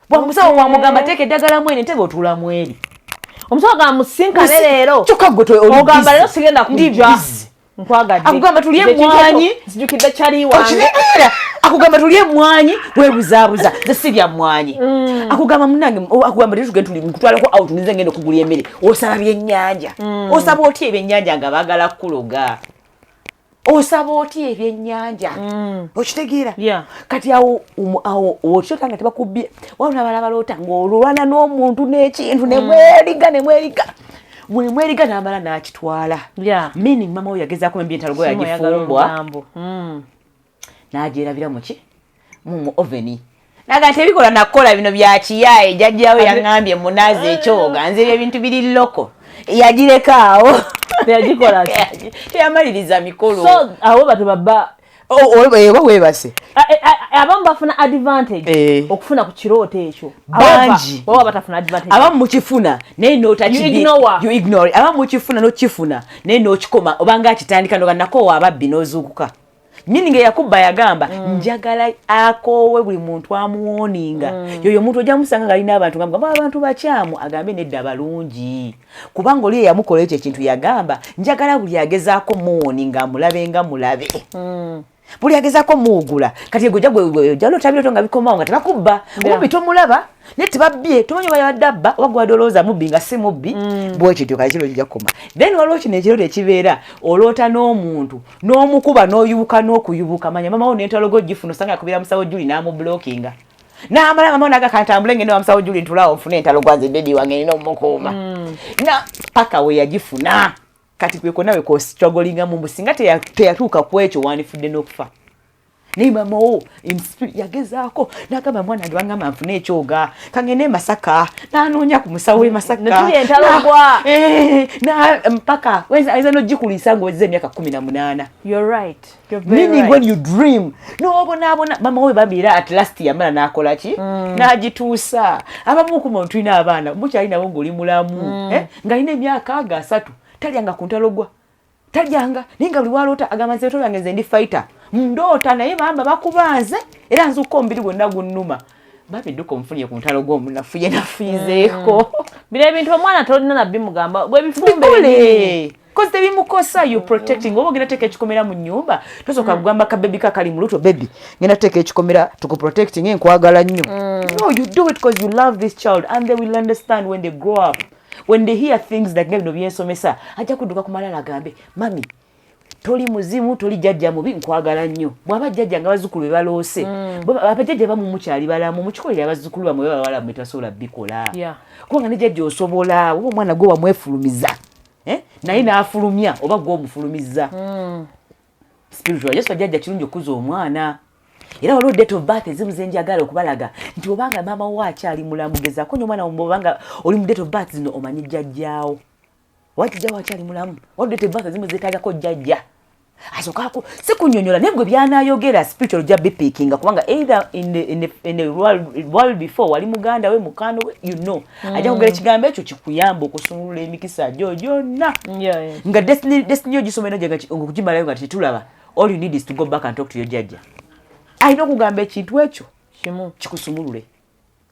Bwamusawo wamugamba, "Teeka eddagala mwene entebe," otuula mweri. Omusawo gamba, "Musinkane leero." Kyokka gwe oli Ogamba, busy. "Leero sigenda Ndi kujja." busy. Nkwagadde. Akugamba, "Tulye Nze ekintu emmwanyi." ekyo nzijukidde kyali wange. Okitegeera? Akugamba, "Tulye emmwanyi," weebuzaabuza, "Nze sirya mmwanyi." Akugamba, "Munange," akugamba, "Leero tugende, tuli nkutwalako out, nze ngenda okugula emmere." Osaba byennyanja. Osaba otya ebyennyanja nga baagala kukuloga? Osaba otya ebyennyanja? Okitegeera? Kati awo awo okirota nga tebakubbye, wabula abalala baloota ng'olwana n'omuntu n'ekintu, nemweriga, nemweriga, bwemweriga n'amala n'akitwala. Meaning mama we yagezaako embi entalo gwe Simu oyagala yagifumbwa olugambo. N'agyerabira muki mu oven, naga nti ebikola nakukola bino bya kiyaaye, jjajjawe yaŋŋambye munaazi ekyoga, nze ebyo ebintu biri loko, yagireka awo. Teyagikola ki? Teyamaliriza mikolo. So abo bato baba Oba weebase. Abamu bafuna advantage okufuna ku kirooto ekyo. Bangi. Baba batafuna advantage. Abamu mukifuna naye You ignore. You ignore. Abamu mukifuna n'okifuna naye n'okikoma, obanga akitandika noga nakoowa ababbi, n'ozuukuka, meaning eyakubba yagamba, "Njagala akoowe buli muntu amuwoninga." Yoyo omuntu ojja musanga ng'alina abantu nga mugamba, "Abantu bakyamu," agambe, "Nedda, balungi," kubanga oli eyamukola ekyo ekintu yagamba, "Njagala buli agezaako muwoninga amulabe nga mulabe, buli agezaako muwugula." Kati ego ojja loota birooto nga bikomawo nga tebakubba, omubbi tomulaba, naye tebabbye, tomanyi oba yabadde abba oba gwadde olowooza mubbi nga si mubbi. Bwekityo kale kiro kijja kukoma. Then waliwo kino ekirooto ekibeera oloota n'omuntu n'omukuba n'oyubuka n'okuyubuka, manya mama wo n'entalo gifuna, osanga akubira musawo Juli n'amublockinga, n'amala mama naga, "Kantambule ngende wa musawo Juli, ntulaawo nfune entalo gwanze, baby wange nina omukuuma," na paka we yagifuna. Kati kwe konna we kostrugglinga mu mbu singa teyatuuka ku ekyo, wandifudde n'okufa. Naye mama wo in spirit yagezaako n'agamba, "Mwana wange, bangamba nfune ekyoga, kangende e Masaka," n'anoonya ku musawo w'e Masaka. Ne tulya entalo gwa. Na mpaka ayinza n'ogikuliisa ng'owezza emyaka 18. You're right. You're very Meaning right. when you dream n'obonaabona, mama we bambi era at last yamala n'akola ki, n'agituusa. Abamu kuma tulina abaana mukyali nabo ng'oli mulamu, ng'alina emyaka aga 30, talyanga ku ntalo gwa talyanga, naye nga buli waloota agamba, "Nze tolyange, nze ndi fighter, ndoota naye bamba bakubanze era nzuka omubiri gwonna gunnuma." Bambi dduka omufunye ku ntalo gw'omunafu ye nafiizeeko. Bino ebintu omwana tolina nabbi mugamba bwebifumbe. Bikole, cause tebimukosa. You protecting. Oba ogenda teeka ekikomera mu nyumba, tosooka kugamba kabebi kakali mu luto, "Baby, ngenda teeka ekikomera tukuprotecting, nkwagala nnyo." No, you do it because you love this child, and they will understand when they grow up, when they hear things like nga bino byensomesa, ajja kudduka ku malala agambe, "Mami, Toli muzimu, toli jjajja mubi, nkwagala nnyo. Bw'aba jjajja nga bazzukulu be baloose, abajjajja bamu mukyali balamu, mukikolera abazzukulu bammwe baba bawala tebasobola bikola. Kubanga ne jjajja osobola, oba omwana gwe wamwefulumiza, eh? Naye n'afulumya oba gwe omufulumiza. Spiritual just jjajja kirungi okuza omwana. Era waliwo date of birth ezimu zenjagala okubalaga nti obanga maama wo akyali mulamu, gezaako nnyo omwana wo, obanga oli mu date of birth zino, omanyi jjajjaawo, oba jjajjaawo akyali mulamu. Waliwo date of birth ezimu zeetaagako jjajja asookaako si kunnyonnyola, naye gwe byanaayogera spiritual ojja bipickinga, kubanga either in the world before wali muganda we, mukano we, ajja kwogera ekigambo ekyo kikuyamba okusumulula emikisa gyo gyonna. Nga destiny yo gisoma eno okugimalayo nga tetulaba. All you need is to go back and talk to your jjajja, alina okugamba ekintu ekyo kimu kikusumulule.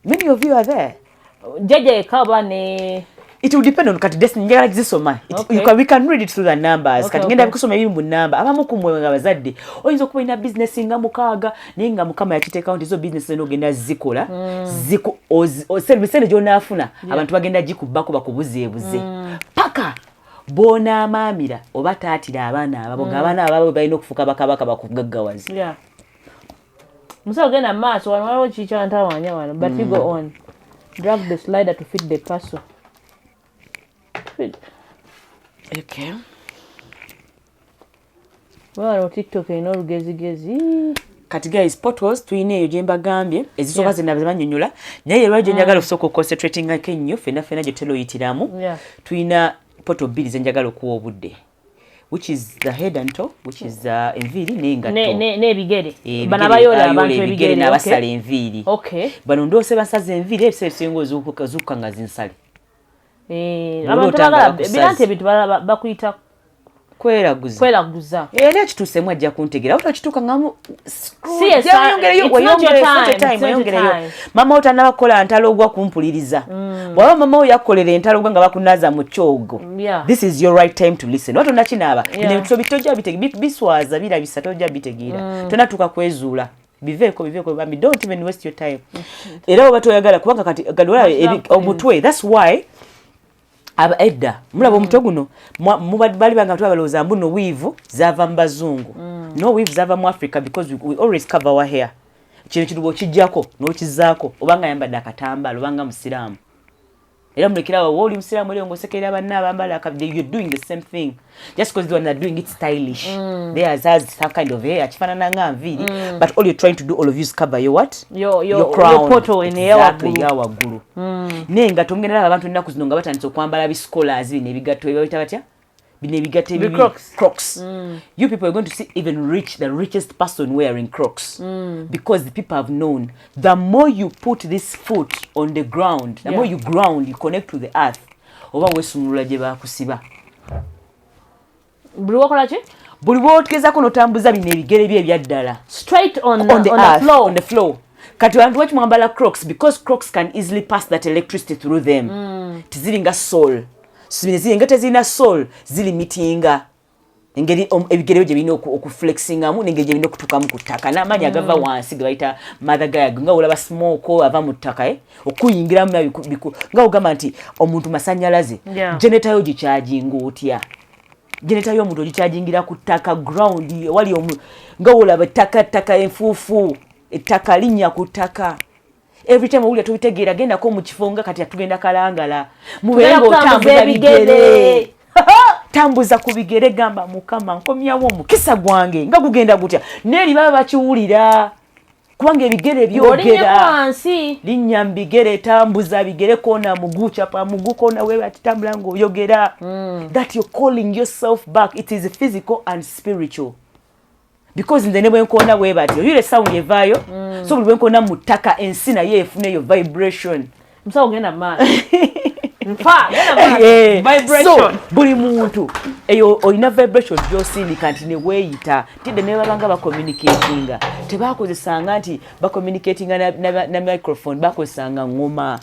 Many of you are there. Jjajja yekka oba ne It will depend on kati destiny njagala gizisoma. We can read it through the numbers. Kati ngenda kusoma ebiri mu namba. Abamu ku mmwe nga bazadde oyinza okuba olina business nga mukaaga, naye nga Mukama yakiteekawo nti zo business zino ogenda zikola, sente gy'onaafuna abantu bagenda gikubbako bakubuzeebuze paka bw'onaamaamira oba taatira abaana ababo, ng'abaana ababo balina okufuuka bakabaka bakugaggawazi. Yeah. Musawo, genda mu maaso. Wano waliwo kikyantawanya wano, but you go on. Drag the slider to fit the parcel. Fit. Okay. Wano TikTok erina olugezigezi. Kati guys, portals tulina eyo gye mbagambye ezisooka zena zebanyonyola, naye lwaki gye njagala okusooka oconcentratingako ennyo ffenna ffenna gye tutera oyitiramu, tulina portal bbiri ze njagala okuwa obudde, which is the head and toe, which is enviiri n'engatto. N'ebigere. Ebigere, Bano abayoola abayoola abantu ebigere ebigere. n'abasala enviiri. Bano ndoose basaza enviiri, ebiseera ebisinga ozuukuka nga zinsale. Eh, Bw'oloota abantu nga bagala bakusaze. bira nti ebintu balala bakuyita Kweraguza. Kweraguza. Era ekituusemu ajja kuntegeera, wabula kituuka ngamu Si it's not your time, it's not your weyongereyo. time. Mama wo tannaba kukola ntalo ogwa kumpuliriza. Bw'aba mama wo yakukolera entalo ogwa nga bakunaaza mu kyogo, this is your right time to listen. Oba tonnakinaaba, bino ebintu tojja biswaza, birabisa, tojja bitegeera, tonatuuka kwezuula. Biveeko, biveeko bambi, don't even waste your time. Era oba toyagala, kubanga kati kati olaba omutwe, that's why aba edda mulaba omutwe guno bali banga balowooza mbu no weave zaava mu bazungu. No, weave zaava mu Africa, because we always cover our hair. Kino kintu bw'okijjako n'okizaako, obanga ayambadde akatambaala, obanga musiraamu, era mulekerawo wooli musiraamu era ng'osekerera banna abambala you're doing the same thing, just because the one are doing it stylish. Theirs has some kind of hair kifaanana nga nviiri, but all you're trying to do, all of you, is cover your what? Your Crown. Portal eno Exactly, eyawaggulu. Eyawaggulu. Naye nga tomugenda laba abantu ennaku zino nga batandise okwambala bischolars bino ebigatto, ebabita batya bino ebigatto ebibi? Crocs. Crocs. You people are going to see even rich, the richest person wearing Crocs, because the people have known the more you put this foot on the ground, the more you ground, you connect to the earth, oba weesumulula gye bakusiba. Buli wakola ki? Buli bw'ogezaako n'otambuza bino ebigere bye ebyaddala straight on, on the on the earth, floor. On the floor. Kati abantu lwaki mwambala Crocs? Because Crocs can easily pass that electricity through them. Teziri nga sole. Zino ziri nga tezirina sole, ziri mitinga engeri ebigere byo gye birina okuflexingamu n'engeri gye birina okutuukamu ku ttaka n'amaanyi agava wansi ge bayita mother Gaia, nga olaba smoke ava mu ttaka, eh? Okuyingiramu nga ogamba nti omuntu masannyalaze. Generator yo gicharginga otya? Generator y'omuntu ogichargingira ku ttaka, ground wali nga olaba ettaka, ttaka, enfuufu, ettaka linnya ku ttaka. Every time owulira tobitegeera, gendako mu kifo nga kati atugenda Kalangala, mubeere Tugenda kutambuza ng'otambuza ebigere. Bigere, tambuza ku bigere, gamba Mukama nkomyawo omukisa gwange nga gugenda gutya, neeri baba bakiwulira kubanga ebigere Ng'olinnyeko byogera. Wansi. Linnya mu bigere, tambuza bigere, kona mugu, chapa mugu, kona webati, tambula ng'oyogera that you're calling yourself back. It is physical and spiritual, because nze ne bwenkoona bwe bati oyule sound evaayo. So buli bwenkoona mu ttaka, ensi naye efuna eyo vibration. Musawo, genda mu maaso. Nfa, genda mu maaso. Vibration. So buli muntu eyo olina vibration gyosindika nti neweeyita tidde ne babanga bacommunicatinga, tebakozesanga nti bacommunicatinga na microphone, bakozesanga ngoma.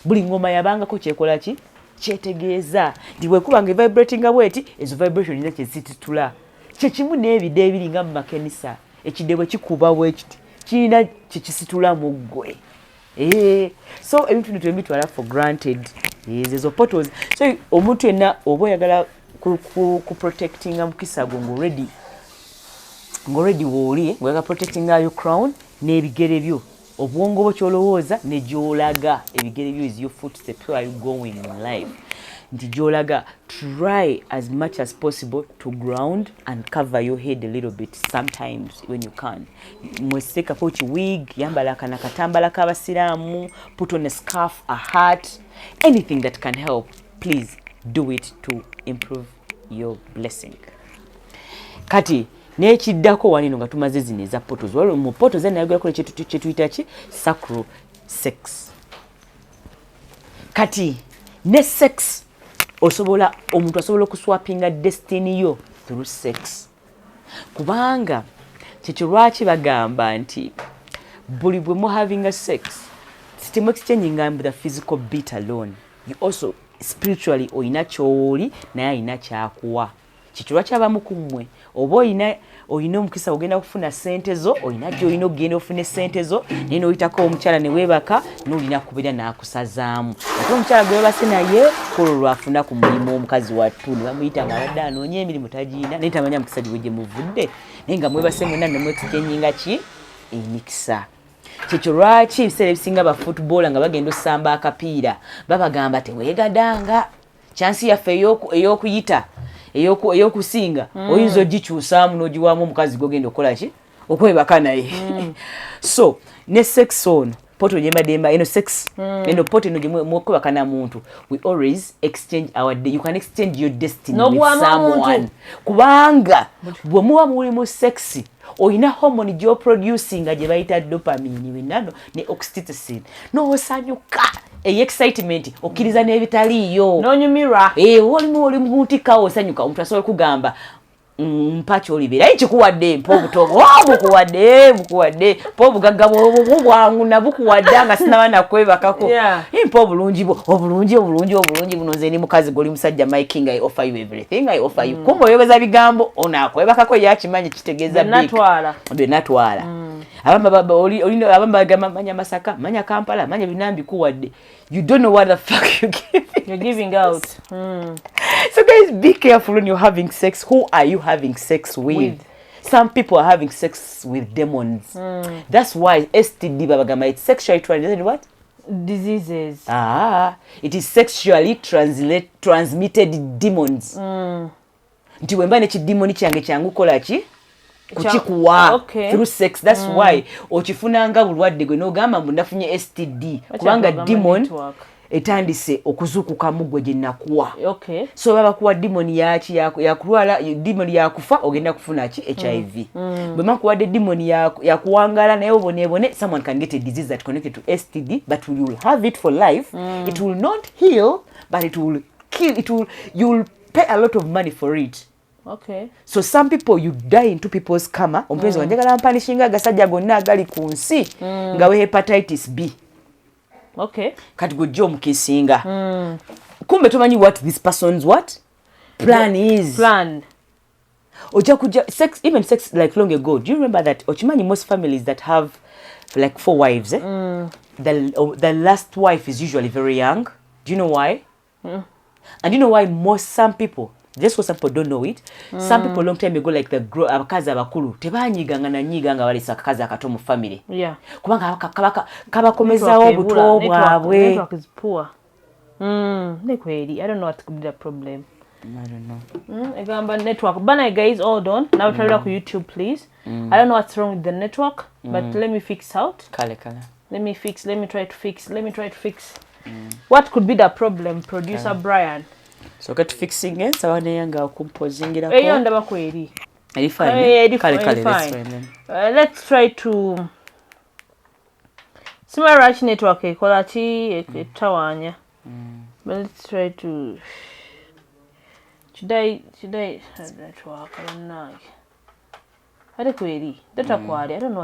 Buli ngoma yabangako kyekola ki kyetegeeza nti bwekubanga evibratinga bweti, ezo vibration nina kyezititula. Kyekimu n'ebide ebiri nga mu makanisa, ekide bwe kikuba bwekiti kirina kyekisitula mu ggwe. So ebintu bino tebitwala for granted. Ezo portals. So omuntu yenna oba oyagala Ku protectinga mukisa gwo ng'already wooli ng'oyaga protectinga your crown n'ebigere byo, obwongo bwo kyolowooza ne gy'olaga. Ebigere byo is your footstep. Where are you going in life? Nti gy'olaga, try as much as possible to ground and cover your head a little bit sometimes when you can. Mwesekako ki wig, yambala akana katambala k'abasiraamu, put on a scarf, a hat, anything that can help, please do it to improve your blessing. Kati n'ekiddako wanino nga tumaze zino eza portals, waliwo mu portals enayogerako kyetuyita ki? Sacral sex. Kati ne sex osobola, omuntu asobola okuswapinga destiny yo through sex, kubanga kyekyo lwaki bagamba nti buli bwe muhavinga sex, temu exchanginga the physical bit alone, you also spiritually oyina kyowooli naye alina kyakuwa. Kyekyo lwaki abamu ku mmwe oba oyina omukisa ogenda kufuna sente zo, oyina gyolina okugenda ofuna sente zo, naye noyitako omukyala ne weebaka n'olina kubeera n'akusazaamu. Ate omukyala gwe webase naye kwolwo lwafuna ku mulimu, omukazi wattu ne bamuyita nga abadde anoonya emirimu tagiina, naye tamanya mukisa gwe gye muvudde, naye nga mwebase mwenna ne mwexchanginga ki? Emikisa. Kyekyo lwaki ebiseera ebisinga bafootballer nga bagenda osamba akapiira babagamba teweegadanga, chance yaffe ey'okuyita ey'okusinga oyinza ogikyusaamu n'ogiwaamu omukazi gwogenda okukola ki? Okwebaka naye. So ne sex ono portal gyembadde eno sex eno portal eno gyemukwebaka na muntu, we always exchange our day. You can exchange your destiny with someone, kubanga bwe muba muli mu sex oyina hormone gyoproducinga gye bayita dopamine wenano ne oxytocin, n'osanyuka, excitement, okkiriza n'ebitaliiyo. Nonyumirwa. Olimu oli muntikawo osanyuka. Omuntu asobola okugamba, "Mpa kyolibeera," aye kikuwadde, mpa obuto bukuwadde, bukuwadde, mpa obugagga bwo bwangu nabukuwadde nga sinaba nakwebakako, mpa obulungi bwo, obulungi, obulungi, obulungi buno, nze ndi mukazi goli musajja, my king, I offer you everything, I offer you. Kumbe oyogeza bigambo, ono akwebakako yakimanyi kitegeeza byenatwala. Abamu bagamba, "Manya Masaka, manya Kampala, manya bina mbikuwadde." You don't know what the fuck you're giving. You're giving out. So guys, be careful when you're having sex. Who are you having sex with? Some people are having sex with demons. That's why STD babagamba it's sexually transmitted what? Diseases. Ah, it is sexually transmitted demons. Nti wemba nekidimoni kyange kyangu kola ki? Kukikuwa through sex. That's why okifunanga bulwadde gwe nogamba mbu nafunye STD, kubanga demon etandise okuzuukukamu gwe gye nakuwa. So baba bakuwa demon yaki? Yakulwala, demon yakufa, ogenda kufuna ki? HIV. Bwe makuwadde demon yakuwangala naye obonebone, someone can get a disease that connected to STD, but you will have it for life. It will not heal, but it will kill. It will, you will pay a lot of money for it. So some people, you die into people's karma. Omupenzi wanjagala mpanishinga agasajja gonna agali ku nsi nga we hepatitis B. Kati gojja omukisinga, kumbe tomanyi what this person's what plan is. Plan. Ojja kujja sex, even sex, like long ago, do you remember that okimanyi most families that have like four wives, eh? The last wife is usually very young. Do you know why? And you know why most, some people, just for some people don't know it, some people long time ago, like the abakazi abakulu tebanyiganga nanyiga nga balesa akakazi akato mu family, kubanga kabakomezawo obuto bwabwe. Network is poor. Nekweri. I don't know what could be the problem. I don't know. Egamba network. Bana guys, hold on. Now try ku YouTube, please. I don't know what's wrong with the network, but let me fix out. Kale kale. Let me fix. Let me try to fix. Let me try to fix. What could be the problem, producer Brian? So kati fixing nsaba naye nga okumpozingirako. Eyo ndaba kweri. Eri fine. Eri kale kale, fine. Let's try then. Let's try to Sima lwaki network ekola ki etawaanya. But let's try to should I network bannange. Ate kweri data kwali. I don't know what